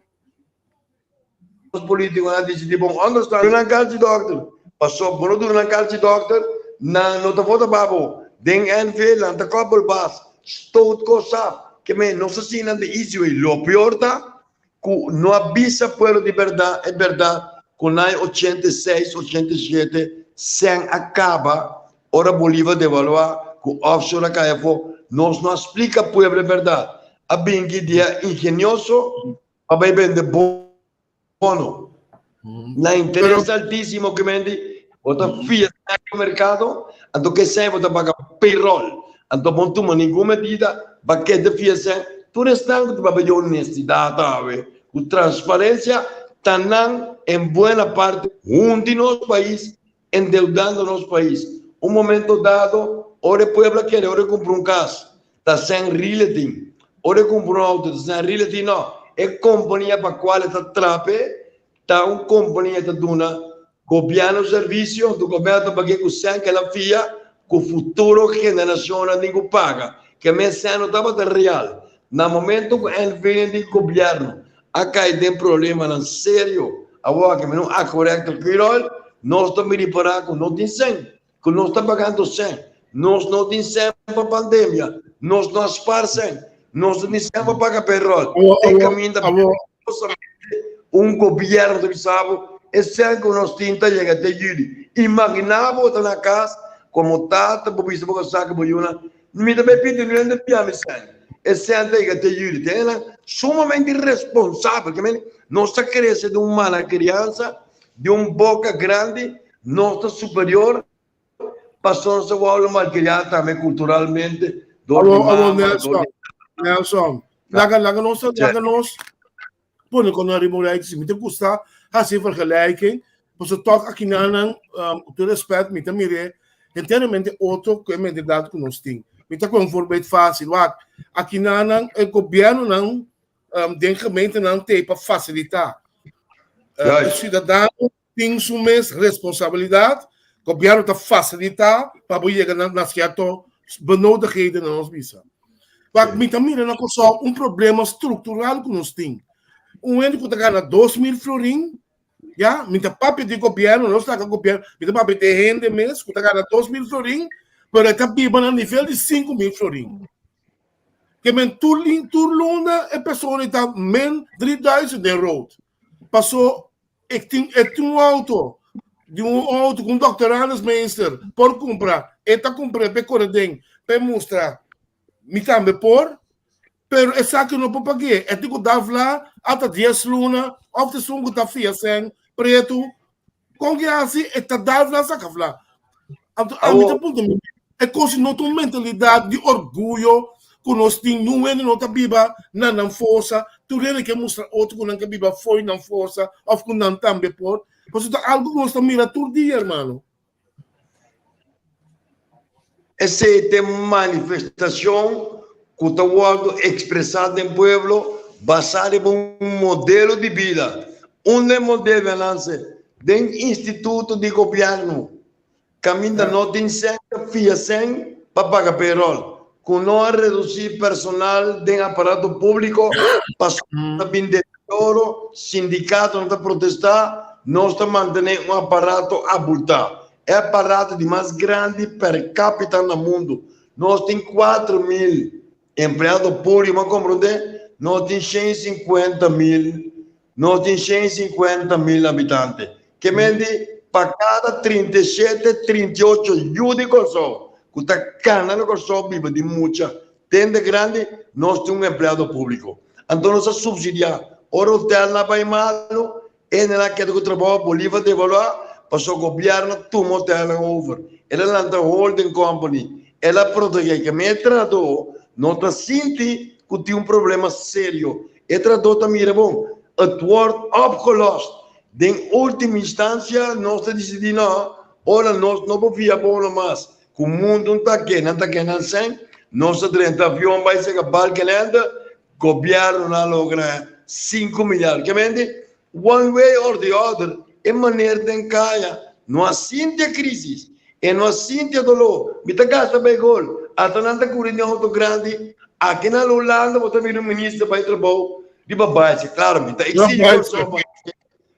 Nos politiconan a dicidi bon understand duna nan calci dokter paso bo no duna nan calci dokter nan no ta vota pa bo den NV nan ta koppel bas stoot kos af ke men nos a siña nan de easy way lo peor ta cu no a bisa pueblo di berdad e berdad cu na e 86 87 cen a caba ora Bolivar devalua cu offshore a cay afo nos no a splica pueblo e berdad a bin ki dia ingenioso Pa bai bende bono na interes altisimo ke men di bo ta fia e merkado anto ke sèn bo ta paga payroll anto bo no tuma ningun medida pa keda fia sèn tur esnan ku ta papia di honestidat awe ku transparensia ta nan en buena parte hunti nos pais endeudando nos pais un momento dado ora e pueblo a kere ora e kumpra un kas ta sèn riletin ora e kumpra un outo ta sèn riletin no e kompania pa kual e ta trape ta un kompania ta duna gobièrnu servisio anto gobièrnu ta pag'é ku sèn ku el a fia ku futuro generashonnan tin ku paga ke men sèn no tabata real na momento ku NV di gobièrnu a kai den problemanan serio awor ke mi no a korekto Quirol nos ta miri para ku no tin sèn ku nos ta pagando sèn nos no tin sèn pa pandemia nos no a spar sèn nos no tin sèn pa paga payroll e kaminda un gobièrnu ta bisa bo e sèn ku nos tin ta yega te yüli imagina bo ta na kas komo tata bo bisa bo ka saka bo yunan Mi ta bay pidi un hende pia mi sèn. E sèn ta yega te yuli. Te hendenan sumamente irresponsabel. Ke mende nos ta krese den un mala kriansa, di un boka grandi, nos ta superior, pasobra nos ta wòrdu malkriá tambe kulturalmente dor di Awor, awor, mama, dor Nelson, di Nelson, laga, laga nos, laga nos pone con arriba un rijtje. Mi ta gusta haci vergelijking, pasobra toch akinanan, um, cu tur respet, mi ta mire enteramente otro cu e mentalidad cu nos tin. Mi ta con un voorbeeld fácil. Wak, akinanan, e gobiernonan, um, den gemeentenan te pa facilita. Um, e Juist. ciudadano tin su mes responsabilidad, gobierno ta facilita pa bo yega na, na cierto benodigdheden na nos bisa. Wak, mi ta mira na Kòrsou un problema struktural ku nos tin. Un hende ku ta gana 2000 florin, ya, mi ta papia di gobièrnu, nos laga gobièrnu, mi ta papia di hende mes ku ta gana 2000 florin, pero e ta biba na nivel di 5000 florin. Ke men tur lin, tur luna e persona ta men 3000 den rood. Paso Ik tin, e tin un auto, di un auto ku un doctorandusmeester por kumpra, e ta kumpr'é p'e kore den, p'e mustra mi tambe por, pero esaki no por pag'é, e tin ku da vla ata dies luna òf ta esun ku ta fia sèn pretu, kon ke hasi e ta da vla saka vla. Anto ami ta puntra mi, e kos no ta un mentalidat di orguyo ku nos tin, niun hende no ta biba na nan forsa, tur hende ke mustra otro ku nan ke biba fo'i nan forsa òf ku nan tambe por, pasobra ta algu ku nos ta mira tur dia hermano. Esei ta e manifestashon ku ta wòrdu ekspresá den pueblo basá riba un modelo di bida. Unda e modelo a nanse? Den instituto di gobièrnu. Kaminda no tin sèn ta fia sèn pa paga payroll. ku no a redusí personal den aparato públiko pasobra ta bin deterioro, sindikatonan ta protestá, nos ta mantené un aparato abultá. E aparato di mas grandi per capita na mundu. Nos tin 4000 empleado públiko, bo a komprondé? Nos tin 150 mil, nos tin 150 mil habitante. Ke men di pa kada 37, 38 yu di Kòrsou ku ta kana na Kòrsou biba di mucha tende grandi, nos tin un empleado públiko. Anto nos a supsidiá. Ora hotelnan a bai malu, Hende a keda ku trabou, Bolivar devaluá pasobra gobièrnu tuma hotelnan over. El a lanta holding company, el a protegé ke mi e trahadó no ta sinti ku tin un problema serio. E trahadó ta mira bon, het wordt opgelost. Den ultimo instancia nos ta disidí no, ora nos no por fia bono mas ku mundu ta ke, nan ta ke nan sèn, nos ta drenta avion bai seka Balkenende, Gobierno na logra 5 milyar. Ke mente, one way or the other, e maner den kaya no a sinti e crisis, e no a sinti e dolor. Mi ta gasta bay gol, ata nan ta curi den auto grandi. Aki na Hulanda bo ta mira un minister bay trabou riba bicycle. Claro, mi ta exigi Kòrsou pa haci,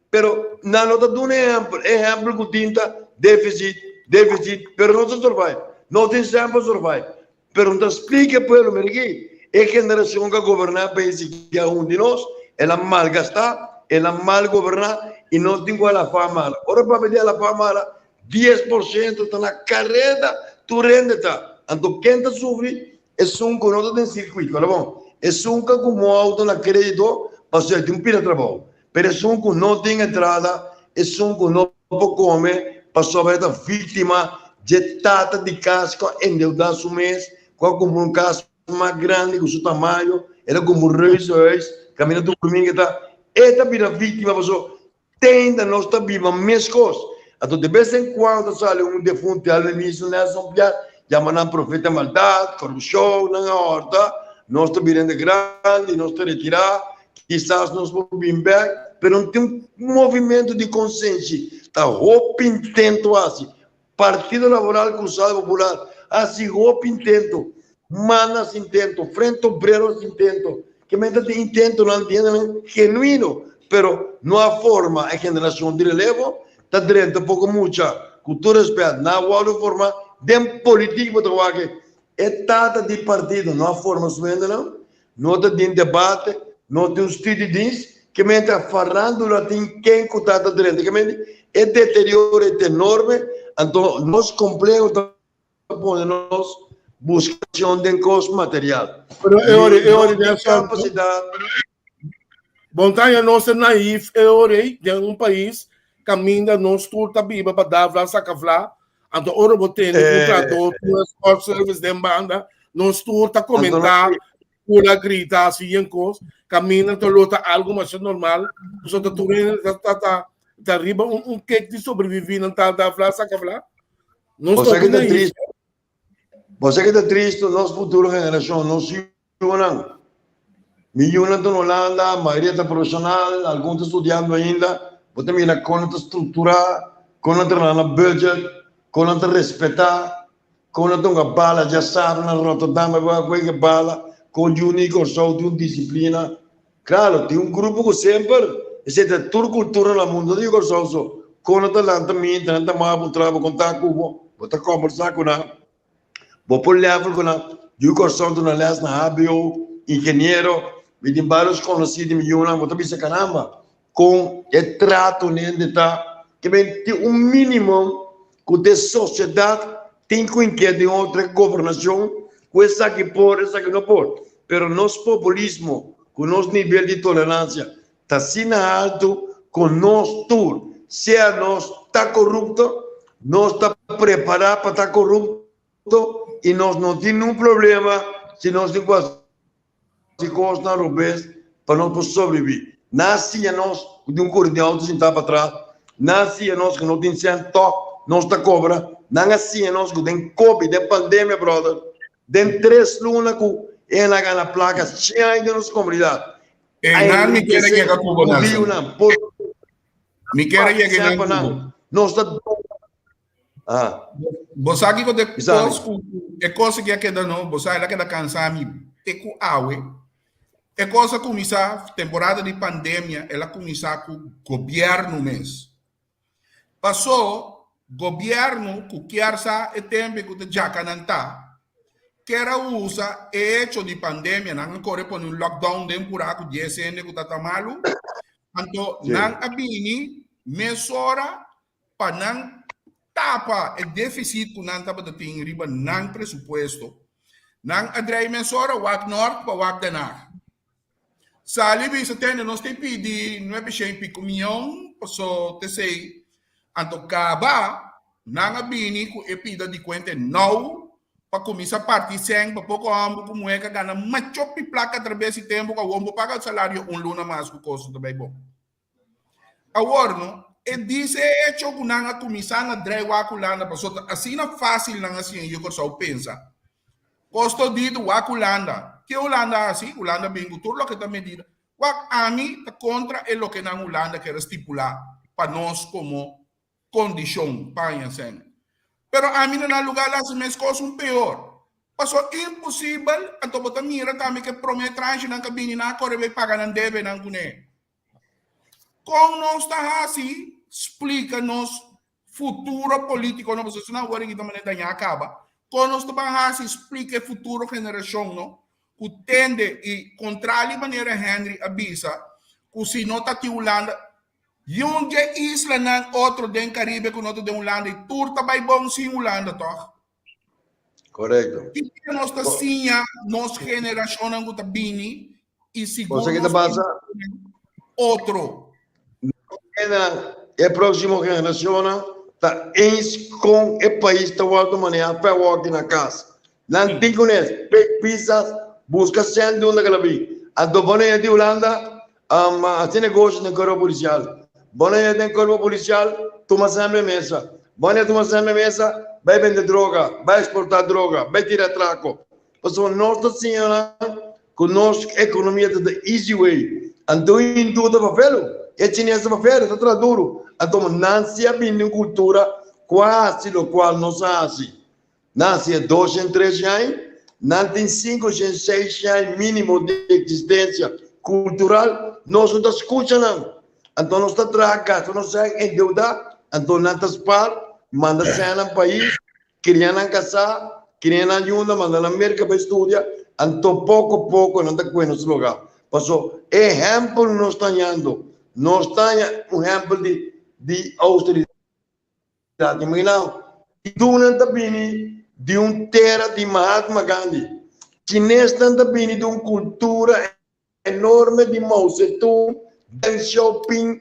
pero nan no ta duna ehempel. E ehempel ku tin ta deficit, deficit, pero no ta survive. No tin sèn pa survive. Pero no ta splika e pueblo, mira aki, e generacion cu a goberna e pais aki a un di nos, el a malgasta, el a mal goberna y nos tin cu hala fa mala. Ora papia di hala fa mala, 10% ta na careda, tur hende ta. Anto ken ta sufri? Esun cu no ta den circuito, hala bon? Esun cu a cumpra un auto na credito, pasobra e tin un pila trabao. Pero esun cu no tin entrada, esun cu no por come pasobra e ta victima dje tata di cas cu a endeuda su mes, cu a cumpra un cas mas grandi cu su tamaño, el a cumpra un reuzenhuis, caminda tur domingo e ta, e ta bira victima pasobra teinda nos ta biba mescos. Anto de bes en cuando ta sali un defunto al ministro Nelson Piar, yama nan profeta maldad, corupcion, nan a horta, nos ta birando grandi, nos ta retira, Kisas nos por bin bek, pero no tin un movimento di konsenshi. Ta hopi intento hasi. Partido Laboral Cruzado Popular hasi hopi intento, man hasi intento, Frente Obrero hasi intento. Ke men ta tin intentonan di hendenan genuino, pero no a forma e generashon di relevo. Ta drenta poko mucha, ku tur respet, nan a wòrdu forma den politik bo ta wak e tata di partido no a forma su hendenan. No ta den debate, no tin un studiedienst, ke mente a farándula tin ken ku ta ta drenta. Ke mente e deterioro e ta enorme, anto nos kompleho ta pone nos buska den kos material. Pero e ora, e ora No tin kapasidat. Montaña nos ta naïef e ora ei den un pais kaminda nos tur ta biba pa da vla saka vla. Anto ora bo tende un Eh. trahador tur e sport service den banda, nos tur ta Anto komentá, pula, grita, hasi yen kos. Kaminda ta lo ta algo masha normal. Pasobra ta tur hende ta ta ta ta riba un un kek di sobreviví nan ta da vla saka vla. Nos Bo ta sa hopi ke ta naïef. tristu? Bo sa ke ta tristu? Nos futuro generashon, nos Yunan. Mi yunan ta na Hulanda, mayoria ta profesional, algun ta studiando ainda. Bo ta mira kon nan ta strukturá, kon nan ta traha na budget, kon nan ta respetá, kon nan ta hunga bala djasabra na Rotterdam, bai bai wega bala, kon yu ni Kòrsou tin un disiplina. Klaro, tin un grupo ku semper, esei ta tur kultura na mundu, no ta yu Kòrsou so. Kon nan ta lanta minta, nan ta maba un traba kon ta ku bo, bo ta kòmbersá ku nan. Bo por level ku nan yu Kòrsou duna lès na hbo, ingeniero, mi tin varios konosí di mi yunan, bo ta bisa karamba kon e trato hende ta, ke men tin un minimo ku den sosiedat tin ku inkiet den otro gobernashon ku esaki por esaki no por, pero nos populismo ku nos nivel di toleransia Ta asina haltu ku nos tur, sea nos ta korupto, nos ta prepará pa ta korupto i nos no tin niun problema si nos tin ku hasi kosnan robes pa nos por sobreviví. Nan a siña nos ku tin un kore di outo sintá patras, nan a siña nos ku no tin sèn tòg nos ta kobra, nan a siña nos ku den covid, den pandemia bròder, den tres luna ku e a gana plaka shen aña den nos komunidat. Einan mi kier a yega ku bo, Nelson. Mi kier a yega einan ku bo. Nos ta. Ah. Bo sa kiko te kos ku e kos ki a keda no, bo sa el a keda kansa mi te ku awe. E kos a kuminsá temporada di pandemia, el a kuminsá ku gobièrnu mes. Pasó gobièrnu ku kier sa e tempu ku ta djaka nan ta, kier a usa e echo di pandemia, nan a kore pone un lockdown den purá ku dies hende ku ta ta malu, anto nan a bini mesora pa nan tapa e deficit ku nan tabata tin riba nan presupuesto, nan a drei mesora wak nort pa wak Den Haag. Sali bisa tende nos tin pidi nuebe shen pico miyon paso t'esei. Anto kaba nan a bini ku e pida di kuente nou pa kuminsa parti sèn pa poko hòmber ku muhé ka gana machopi plaka atrabes di tempu ku awor bo paga salario un luna mas ku kos no ta bai bon. Awor no, e dice e hecho ku nan a kuminsá na drei wak Hulanda pasobra ta asina fásil nan a siña yu Kòrsou pensa. Kos toditu wak Hulanda. Ke Hulanda a hasi? Hulanda bin ku tur loke ta medida. Wak ami ta kontra e loke nan Hulanda kier a stipulá pa nos komo kondishon pa haña sèn. Pero ami na nan lugá lo hasi meskos un peor. Pasobra imposibel, anto bo ta mira tambe ku e promé transhenan ku a bini nan a kore bai paga nan debenan kuné. Kon nos ta hasi splika nos futuro politico no pasobra esnan awor aki ta manera daña kaba. Kon nos ta ban hasi splika e futuro generashon no ku tende i kontrali manera Henry a bisa ku si no ta tin Hulanda yun dje islanan otro den Karibe ku no ta den Hulanda i tur ta bai bon sin Hulanda tòg. Correcto. Kiko nos ta siña nos generashonnan ku ta bini i sigur Cosa que nos ta pasa? otro. E próximo generacionnan ta eens kon e pais ta wòrdu manehá pa e wòrdu na kas. Nan tin ku nes pek pisas, buska sèn di unda ku el a bin. Anto bo no di Hulanda, hasi negoshi den kuerpo polisial. Bo no den kuerpo polisial, tuma sèn be mesa. Bo no tuma sèn be mesa, bai bende droga, bai eksportá droga, bai tira atrako. Pasobra nos ta siña nan ku nos ekonomia ta the easy way. Anto hindú ta fafelu, e chines ta fafelu, ta traha duru. Anto nan si a bini un kultura ku a hasi lokual nos a hasi. Nan hasi e dos shen tres aña, nan tin sinku shen seis aña mínimo di eksistensia kultural, nos no ta skucha nan. Anto nos ta traha gasta nos sèn endeudá, anto nan ta spar, manda sèn nan pais, kria nan kasá, kria nan yunda, manda nan Merka pa studia, anto poko poko nan ta kue nos lugá. Paso e ehèmpel nos ta hañando, nos ta haña un ehèmpel di di ousteridad. Imagina, hindunan ta bini di un tera di Mahatma Gandhi, chinesnan ta bini di un kultura enorme di Mao Zedong, Deng Xiaoping,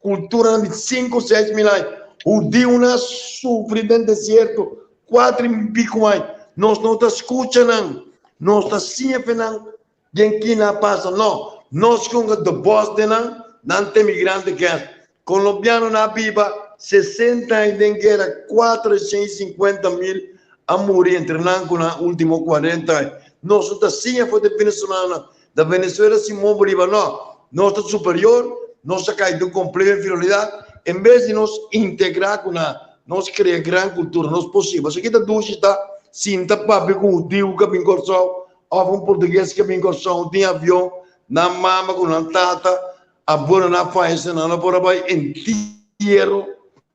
kulturanan di sinku, 6000 aña. Hudiunan a sufri den desierto kuater i piku aña. Nos no ta skucha nan, nos ta siña fe nan den kina a pasa. No, nos konga the boss den nan, nan ta emigrante kes. Colombianonan a biba 60 aña den guera, 450 mil a muri entre nan ku nan ultimo 40 aña. Nos no ta siña for di venezolanonan. Da Venezuela Simón Bolívar no. Nos ta superior, nos a kai den complejo inferioridad, en bes di nos integra ku nan, nos krea gran kultura, nos por siña. Pasobra kita dushi ta sinta papia ku un hudiu ku a bin Kòrsou òf un portugues ku a bin Kòrsou, tin avion, nan mama ku nan tata a bueno nan fayese, nan no por a bai entiero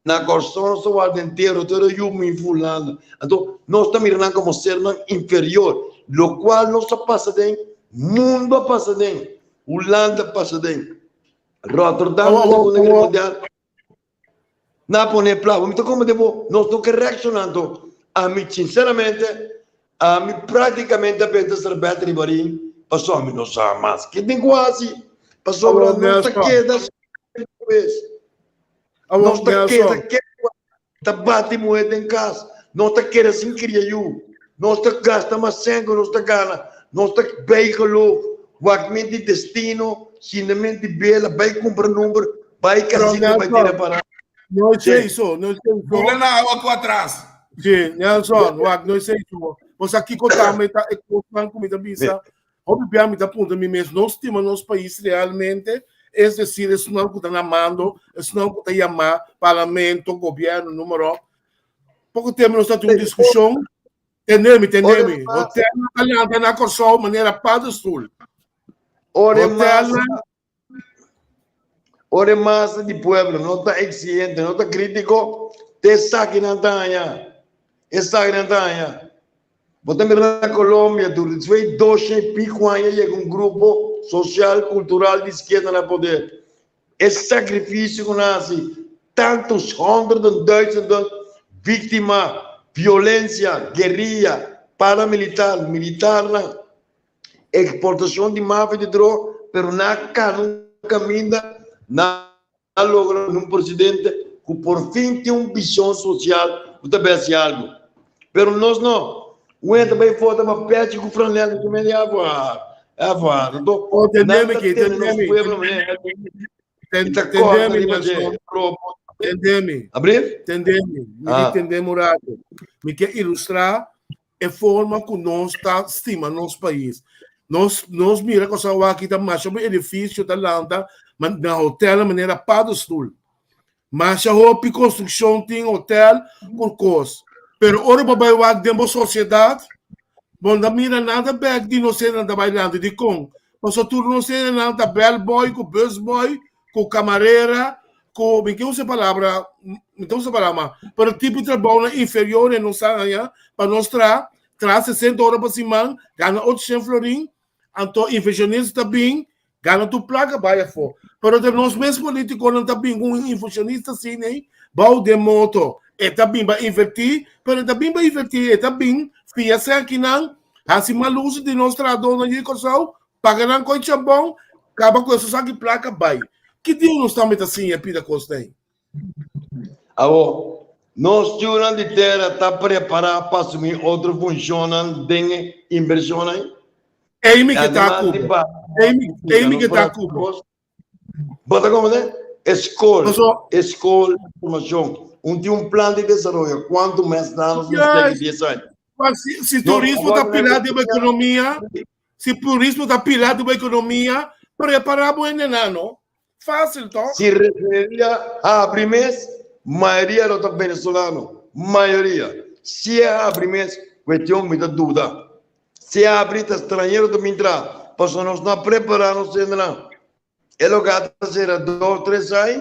na Kòrsou, nos ta warda entiero tur e yu mi fulano. Anto nos ta mira nan komo sernan inferior, lokual nos a pasa den, mundu a pasa den, Hulanda a pasa den, Rotterdam na Segunda Guera Mundial nan a pone pla. Mi ta komprende bo, nos no ke reakshoná anto ami sinceramente ami práktikamente a benta serbet riba rin pasobra mi no sa mas ke tin ku hasi pasobra nos ta keda bes. Nos ta keda keda ta bati muhé den kas. Nos ta keda sin kria yu. Nos ta gasta mas sèn ku nos ta gana. Nos ta bijgeloof, wak mente destino, sinta mente bela, bai kumpra number, bai kasino, bai tira para. No es eso, no es eso. Bula na awa ku atras. Sí, Nelson, wak, no es eso. Pues kiko tambe ta e kosnan ku mi ta bisa. Hopi bia mi ta puntra mi mes, nos stima nos pais realmente? Es decir, esnan ku ta na mando, esnan ku ta yamá parlamento, gobierno, número. Poko tempu nos ta tin un diskushon. Tende mi, tende mi. Hotel a lanta na Kòrsou manera paddenstoel. Hotel Ora e masa di pueblo no ta exigente, no ta crítico, te esaki nan ta haña. Esaki nan ta haña. Bo ta mira na Colombia, durante twee dosha y pico aña yega un grupo social, cultural di izquierda na poder. E sacrificio cu nan haci, tantos honderden duizenden victima, violencia, guerrilla, paramilitar, militarnan, Eksportashon di mafia di droga, pero nan a kana un kaminda, nan a logra un presidente ku por fin tin un vision sosial ku ta besi algu. Pero nos no. Un hende ta bai vota pa pechi ku franela ku mende afuar, afuar. Anto, Oh, nan tendemi ta ki, tene nos tendemi. pueblo manera Ten, i ta kòrta tendemi, riba dje. Nelson. Robo. Tendemi, Abril? tendemi. Mi di Ah. tendemi un rato. Mi ke ilustrá e forma ku nos ta stima nos pais. Nos, nos mira cosa aki ta masha hopi edificio ta lanta na hotel manera paddenstoel. Masha hopi construccion tin hotel por kos. Pero ora bo bai wak den bo sociedad, bo no ta mira nada bek di nos hendenan ta bai lanta. Dikon? Pasobra tur nos hendenan ta bellboy ku busboy ku kamarera ku mi ke usa e palabra mi ta usa palabra ma pero tipo di trabounan inferior e nos a haña pa nos traha traha sesenta ora pa siman gana ochocientos florin anto inversionista ta bin gana tur plaka bai afó pero ta nos mes politikonan ta bin ku un inversionista asina ei bou den moto e ta bin pa inverti pero e ta bin pa inverti e ta bin fia sekinan hasi mal uso di nos trahadónan di Kòrsou Paga nan koi chabon, kaba ku esun saki plaka bai. Ki dia nos tambe ta siña pida kos nei? Awor, nos yunan di tera ta prepará pa asumí otro funshonnan den e invershonnan? Ei mi ke ta ku bo. Ei mi ke ta ku bo. Bo ta komprendé? E skol, e skol, formashon. Un tin un plan di desaroyo. Kuantu mes nan nos mester di dies aña? Si, si turismo ta pilar di bo ekonomia, si turismo ta pilar di bo ekonomia, prepará bo hendenan, no? Fásil, tòg? Si refineria habri mes, mayoria lo ta venezolano. Mayoria. Si e habri mes, kuestion mi ta duda. Si abri ta stranhero ta bin tra, pasobra nos no a prepara nos hendenan. E loga ta sera dos, tres ai,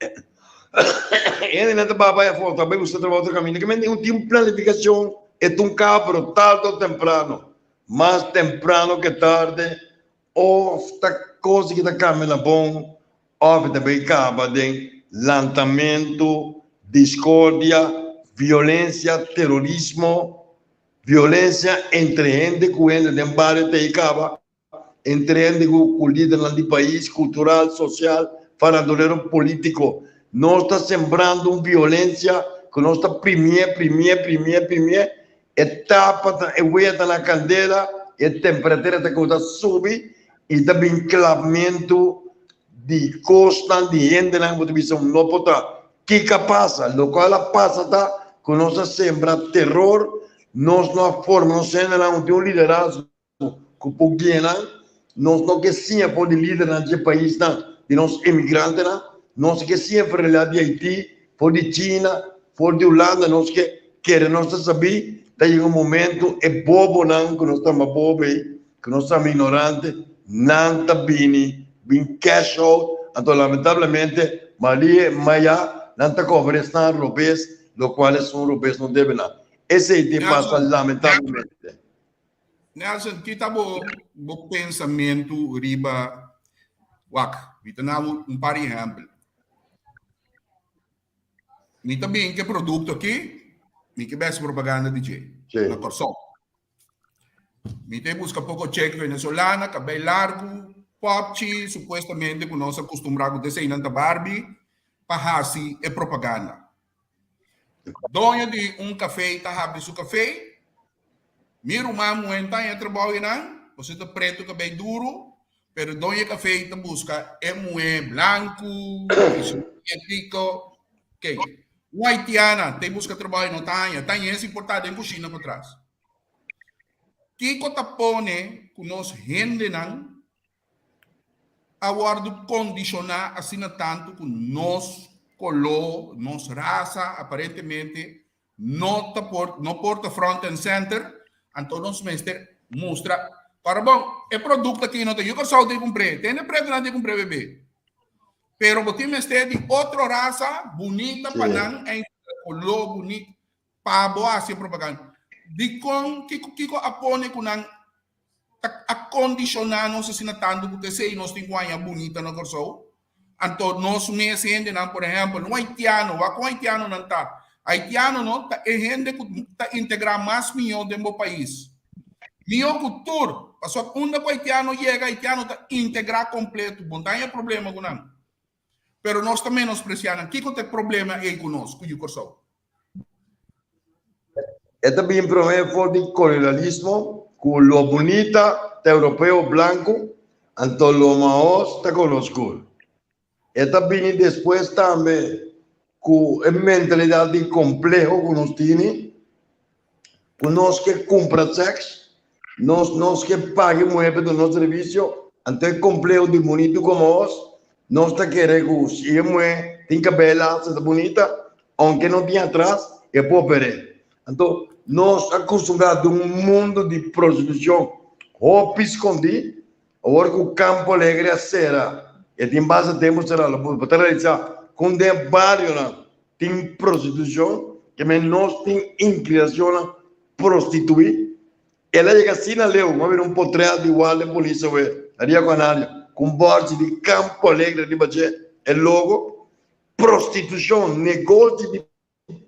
e hendenan ta bai afo, ta bai buska trabou otro kaminda. Ke men tin un planifikashon, e ta un kaba, pero tarde o temprano, mas temprano ke tarde, of ta kos ki ta kambia na bon, of e ta bai kaba den lantamentu, diskordia, violensia, terorismo. Violencia entre hende cu hende den bario ta e caba, entre hende cu cu lidernan di pais, cultural, social, farandulero, politico. Nos ta sembrando un violencia cu nos ta primie, primie, primie, primie, e tapa ta, e wea ta na candela, e temperatura ta cu ta subi y ta bin klapmento di cosnan di hendenan cu bo ta bisa no por ta. Kiko a pasa? Lokual a pasa ta ku nos a sembra teror, nos no a forma nos hendenan un tin un liderazgo ku por guia nan, nos no ke siña for di lidernan dje paisnan di nos emigrantenan, nos ke siña for realidad di Haiti, for di China, for di Hulanda, nos ke kere nos ta sabí, ta yega un momento e bobonan ku nos ta yama bobo ei, ku nos ta yama ignorante, nan ta bini bin cash out, anto lamentablemente Malie Maya nan ta kobra esnan robes, lokual esun robes no debe nan. Esei tin pasa lamentablemente. Nelson, ki ta bo bo pensamentu riba wak? Mi ta na bo un par di ehèmpel. Mi ta bin ke produkto aki, mi ke bes propaganda di dje na Kòrsou. Mi ta buska poko chek venezolana, kabei largu, popchi, supuestamente ku nos a kustumbrá ku eseinan ta Barbie, pa hasi e propaganda. Doño di un kafé ta habri su kafé, mi ruman muhé ta haña trabou einan, pasobra ta pretu kabei duru, pero doño e kafé ta buska e muhé blanku, piko, okay. Un haitiana ta buska trabou e no ta haña, ta haña si por ta den kushina patras. Kiko ta pone ku nos hendenan a wòrdu kondishoná asina tantu ku nos koló, nos rasa aparentemente. no ta por no por ta front and center, anto nos mester mustra Ora bon, e produkto aki no ta yu Kòrsou tin kumpr'é, tende pretunan tin kumpr'é bebé. Pero bo tin mester di otro rasa bunita pa nan en koló bunita pa bo hasi e propaganda. Dikon kiko kiko a pone ku nan ta a kondishoná nos asina tantu ku ta esei nos tin ku haña bunita na Kòrsou? Anto nos mes hendenan, por ehèmpel, un haitiano, wak kon haitianonan ta? Haitiano no ta e hende ku ta integrá mas mihó den bo pais. Mihó ku tur, pasobra unda ku haitiano yega, haitiano ta integrá kompleto, bo no ta haña problema ku nan. Pero nos ta menospresiá nan. Kiko ta e problema ei ku nos, ku yu Kòrsou? E ta bin promé for di kolonialismo ku lo bunita ta europeo blanku anto lo mahos ta koló skur. E ta bini despues tambe ku e mentalidat di kompleho ku nos tini, ku nos ke kumpra sèks, nos nos ke paga e muhé pa duna nos servisio, anto e kompleho di bunitu ku mahos, nos ta kere ku si e muhé tin kabel alsa ta bunita, Aunke no tin atras, e por pere. Anto, nos a kustumbrá den un mundu di prostitushon hopi skondí. Awor ku Campo Alegre a sera, e tin basta tempu será, lo bo ta realisá kon den barionan tin prostitushon, ke men nos tin inklinashonnan prostituí. El a yega asina leu, ku a bira un potret di wal den polis awe, na Ria Canario, ku un bòrchi di Campo Alegre riba dje, e logo. Prostitushon, negoshi di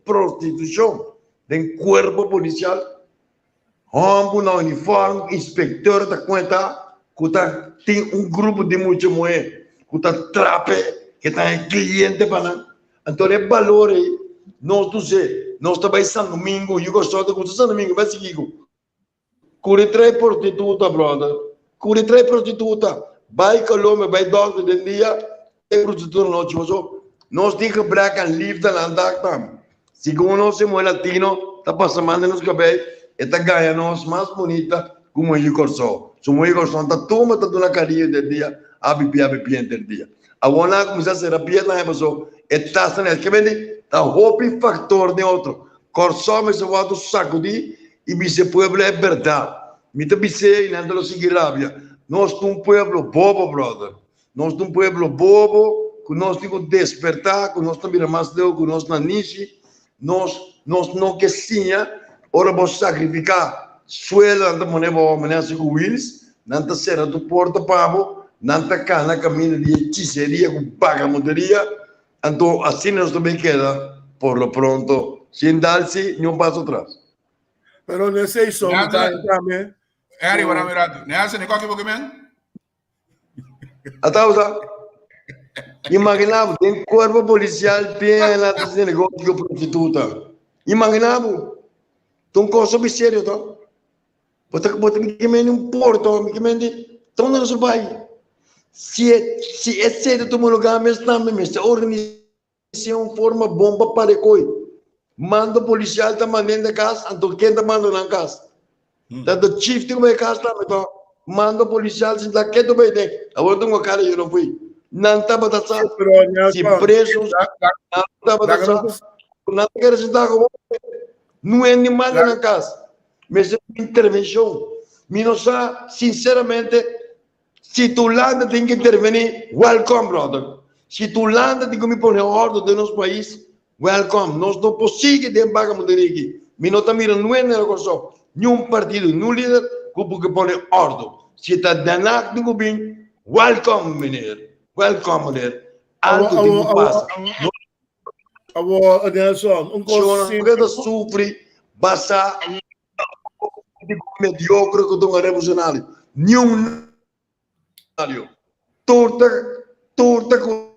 prostitushon den kuerpo polisial, hòmber na uniform, inspektor ta kuenta ku ta tin un grupo di mucha muhé ku ta trape ke ta e kliente pa nan. Anto e balor ei nos ta us'é, nos ta bai San Domingo, yu Kòrsou ta gusta San Domingo, bai sigui ku. Kuri trae prostituta brother. Kuri trae prostituta. Bai Colombia, bai dokter den dia, trae prostituta nochi. Paso nos tin gebrek aan liefde na dak tam. Segun nos e muher latino ta pasa man den nos kabei, e ta gaya nos mas bunita ku muher di Kòrsou. Su muher di Kòrsou ta tuma ta duna kariño den dia, a bibi a bibi henter dia. Awor nan a kuminsá sera pies nan paso e tasa nan ke bini ta hopi faktor den otro. Kòrsou mester wòrdu sakudí i bisa e pueblo e bèrdat. Mi ta bis'é i nan ta lo sigui rabia. Nos ta un pueblo bobo, brother. Nos ta un pueblo bobo ku nos tin ku despertá, ku nos ta bira mas leu ku nos nanishi. Nos nos no ke siña. Ora bo sakrifiká suelo nan ta pone bo manera así ku wheels, nan ta sera tur porta pa bo, nan ta kana kaminda di hechiseria ku bagamunderia. Anto asina nos ta bay keda por lo pronto sin dal si ni un paso atras. Pero no esei so, mi ta tambe. Harry, wara mi rato. Nelson, e koki bo men? Ata usa. Imagina bo, den cuerpo policial tin la ta negocio cu prostituta. Imagina bo. Ta un cosa hopi serio to. Bo ta bo ta mi ke mende un porto, mi ke mende donde nos a bai? Si e si esei ta tuma lugar mes tambe mester organisa un forma bon pa para e koi. Mando policial ta manda hende kas, anto ken ta manda nan kas? Ta the chief tin ku bai kas tambe to. Mando policial sinta ketu bai den. Awor ta un kara yo no fui. Nan tabata sa si preso nan tabata sa nan ta kere sinta ku bo. No hende manda nan kas. Mester un intervencion. Mi no sa sinceramente si Tulanda tin ki interveni, welcome brother. Si Tulanda tin ku mi pone ordo den nos pais, welcome. Nos no por sigui den bagamunderia aki. Mi no ta mira nuen na Kòrsou, niun partido, niun lider ku por ke pone ordo. Si ta Den Haag tin ku bin, welcome meneer, welcome meneer. Algo tin ku pasa. Awor, Nelson, un kos simpel. ta sufri basá mediocre ku ta un revolucionario. Niun Tur ta tur ta ku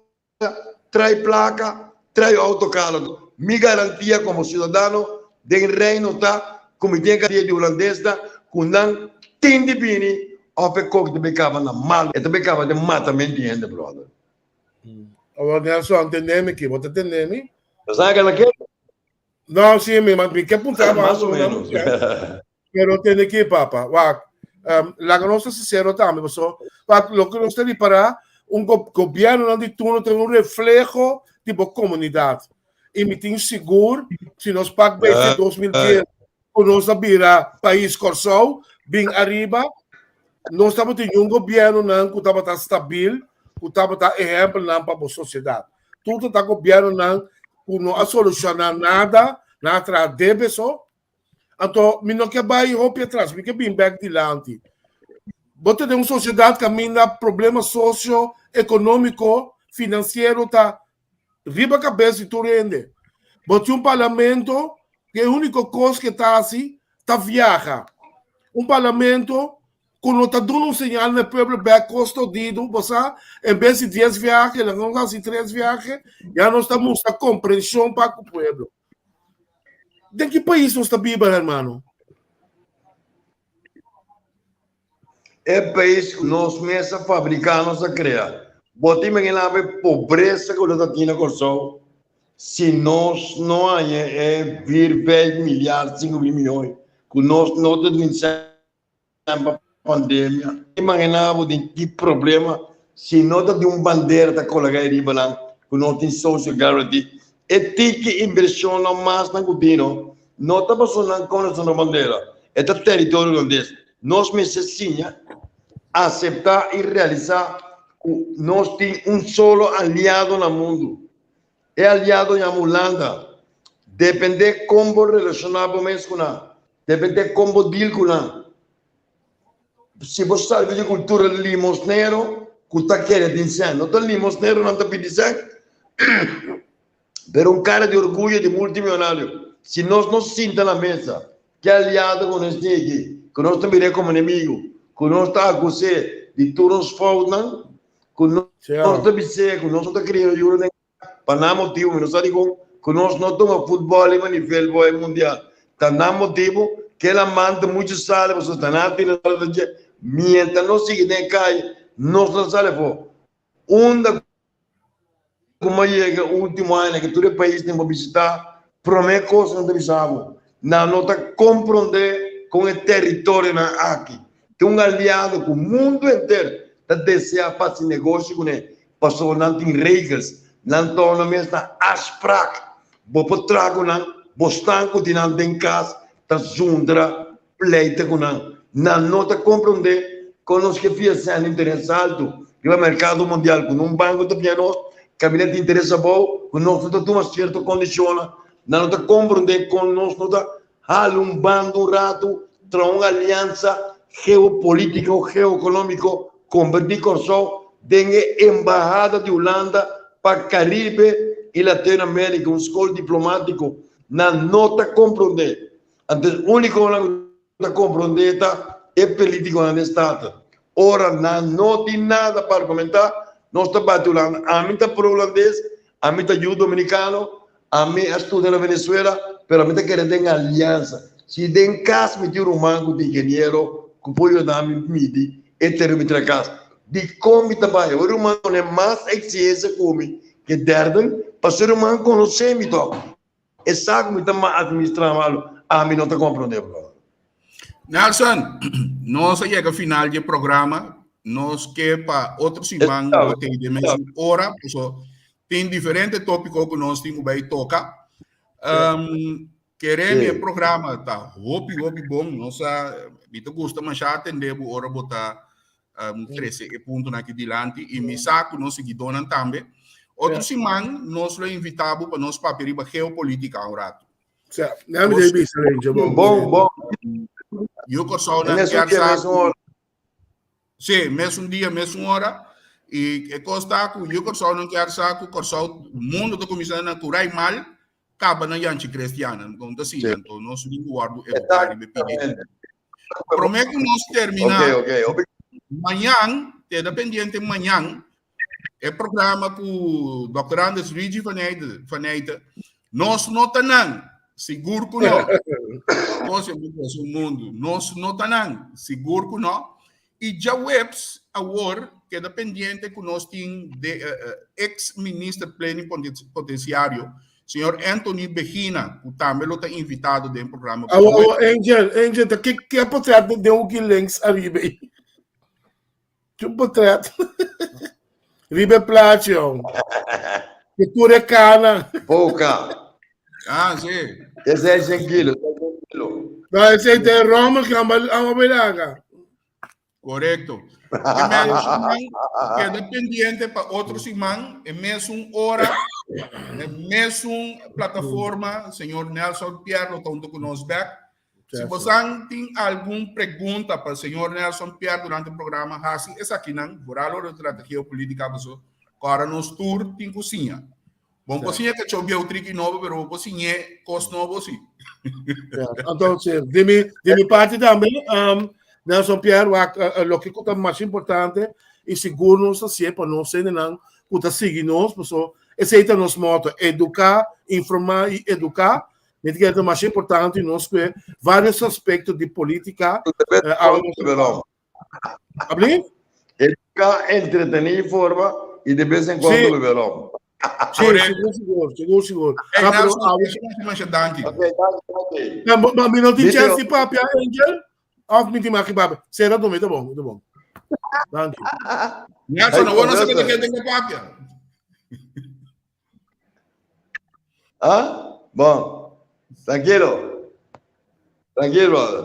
trae plaka, trae auto karo. Mi garantia komo siudadano den Reino ta ku mi tin e garantia di hulandesnan ku nan tin di bini òf e kok ta bin kaba na mal. E ta bin kaba den matament di hende, brother. Awor Nelson, tende mi ki? Bo ta tende mi? Sa ka na ke? No, sí, mi, mi ke punta Mas o menos. Pero tende ki, papa. Wak, um, laga nos ta sincero tambe, paso, wak, loke nos ta ripará, un go gobiernonan di turno ta un refleho di bo komunidat. I mi tin sigur si nos pak bes 2010 ku nos a bira pais Kòrsou bin ariba, nos tabatin un gobièrnunan ku tabata stabil, ku tabata ehèmpelnan pa bo sosiedat. Tur ta gobièrnunan ku no a solushoná nada, nan a traha debe so. Anto mi no ke bai hopi atras, mi ke bin bèk dilanti. Bo ta den un sosiedat kaminda problema sosio, ekonómiko, finansiero ta riba kabes di tur hende. Bo tin un parlamento ku e úniko kos ku e ta hasi ta viaha. Un parlamento ku no ta duna un señal na e pueblo bèk kos todidu, bo sa, en bes di dies viahe, laga nos hasi tres viahe, ya nos ta mustra komprenshon pa ku pueblo. Den ki pais nos ta biba, hermano? E pais ku nos mes a fabriká, nos a krea. Bo ta imaginá bo e pobresa ku lo ta tin na Kòrsou si nos no haña e vir, vijf milyar, sinku mil miyon ku nos no ta tin sèn pa pandemia? Imaginá bo den ki problema si no ta tin un bandera ta kologá riba nan ku no tin social guarantee. E tiki invershonnan mas nan ku tin no, no ta pasobra nan konosé nos bandera, e ta teritorio hulandes. Nos mester siña aseptá i realisá ku nos tin un solo aliado na mundu. E aliado yama Hulanda. Dependé kon bo relashoná bo mes ku nan, dependé kon bo deal ku nan. Si bo salbi di kultura limosnero ku ta kere tin sèn, no ta limosnero nan ta pidi sèn, pero un kara di orguyo di multimionario. Si nos no sinta na mesa ke aliado ku nos tin aki, ku nos ta mir'é komo enemigu, ku nos ta akus'é di tur nos foutnan, ku nos ta bis'é ku nos no ta kria yuda den Pa nan motibu, mi no sa dikon ku nos no tuma futbòl riba nivel bo e mundial. Ta nan motibu ke la manta muchu sali pasobra ta nan tira sali ta dje. Mientras nos sigui den e kaye, nos no ta sali afó. Unda ku mi a yega ultimo aña ke tur e paisnan bo bisitá, promé kos nan ta bisa bo, nan no ta komprondé kon e teritorionan aki tin un aliado ku mundu henter ta deseá pa hasi negoshi kuné. Pasobra nan tin regels, nan torna mes na afspraak. Bo por traha ku nan, bo stan ku tin nan den kas ta zundra pleita ku nan. Nan no ta komprondé kon nos ke fia sèn interes altu riba merkado mundial ku nun banko ta fia nos kaminda tin interes abou ku nos no ta tuma sierto kondishonnan. Nan no ta komprondé kon nos no ta Hala un banda un ratu, traha un aliansa geopolítiko, geoekonómiko, kombertí Kòrsou den e embahada di Hulanda pa Karibe i Latinoamérika, un skol diplomátiko. Nan no ta komprondé. Anto e únikonan ku ta komprondé ta e pelítikonan den Staten. Ora nan no tin nada pa argumentá, nos ta bati Hulanda. Ami ta pro-hulandes, ami ta yu dominikano, Ami a studia na Venezuela, pero ami ta kere den aliansa. Si den kas mi tin ruman ku ta ingeniero ku por yuda mi midi e tereno mi traha kas, dikon mi ta bai? Awor e ruman pone mas eksigensia ku mi ke derden, pasobra e ruman konosé mi tòg. E sa ku mi ta administrá malu. Ami no ta komprondé, bròder. Nelson, nos a yega final di e programa. Nos ke pa otro siman bo tei den mesun ora, paso Tin diferente tópiko ku nos tin ku bai toka. Um, kere mi e programa ta hopi hopi bon. Nos a, mi ta gusta masha atende bo ora bo ta um, trese e puntonan aki dilanti i mi sa ku nos siguidónan tambe. Otro siman nos lo invitá bo pa nos papia riba geopolítika un ratu. Sa, na mi debe bisa, Bon, bon, bon. Yu Kòrsou nan En esun kier dia, sa mesun ora. Sí, mesun dia, mesun ora. I e kos ta ku yu Kòrsou nan kier sa ku Kòrsou, mundu ta kuminsá na kurai mal, kaba na yanchi kristiannan. Kon ta asina, anto nos tin ku wòrdu eduká riba e pidi. Exactamente. Promé ku nos terminá, Ok, ok. Hopi mañan, keda pendiente mañan, e programa ku Dòkter Anders Luigi van Eijden, van Eijden, nos no ta nan, sigur ku no. Kos e un mundu, nos no ta nan, sigur ku no. I djaweps awor keda pendiente ku nos tin de ex minister plenipotenciario, señor Anthony Begina, ku tambe lo ta invitado den programa. Awor, awor, Angel, Angel, ta ke ke portret den hoeki links ariba ei? Ki portret? Riba e plaatje, jong. Ke tur e kana. Boka. Ah, si. E 600 kilo, 600 kilo. No, esei ta e rommel ku amo belaga. Korekto. E mesun siman keda pendiente pa otro siman, e mesun ora, e mesun plataforma, señor Nelson Pierre lo ta hunto ku nos bek. Si bosan tin algun pregunta pa señor Nelson Pierre durante e programa, hasi esakinan, vooral ora ta trata geopolítica paso kòrda nos tur tin ku siña. Bon por siña kachó bieu triki nobo, pero bo por siñ'é kos nobo si. Anto, si, di mi, di mi parti tambe, um, Nelson Pierre, wak, uh, loke ku ta mas importante i sigur nos ta hasié pa nos hendenan ku ta sigui nos, paso esei ta nos moto, eduká, informá i eduká. Mi ta kere ta mas importante nos kue varios aspekto di polítika. Uh, Abli? Educa, entretení y forma y de vez en cuando Sí. bebe rom. Sí, sigur, sigur, sigur, sigur. Hey, Ah, pero, Nelson, ah, masha danki. Ok, danki, danki. Ma, ma, ma mi no tin Video. chance di papia, Angel? Of mi tin maki papia? Sera dome, ta bon, ta bon. Danki. Nelson, Hey, awor no sa Roberto. ke tengo papia. Ah? Bon. Tranquilo. Tranquilo, brother.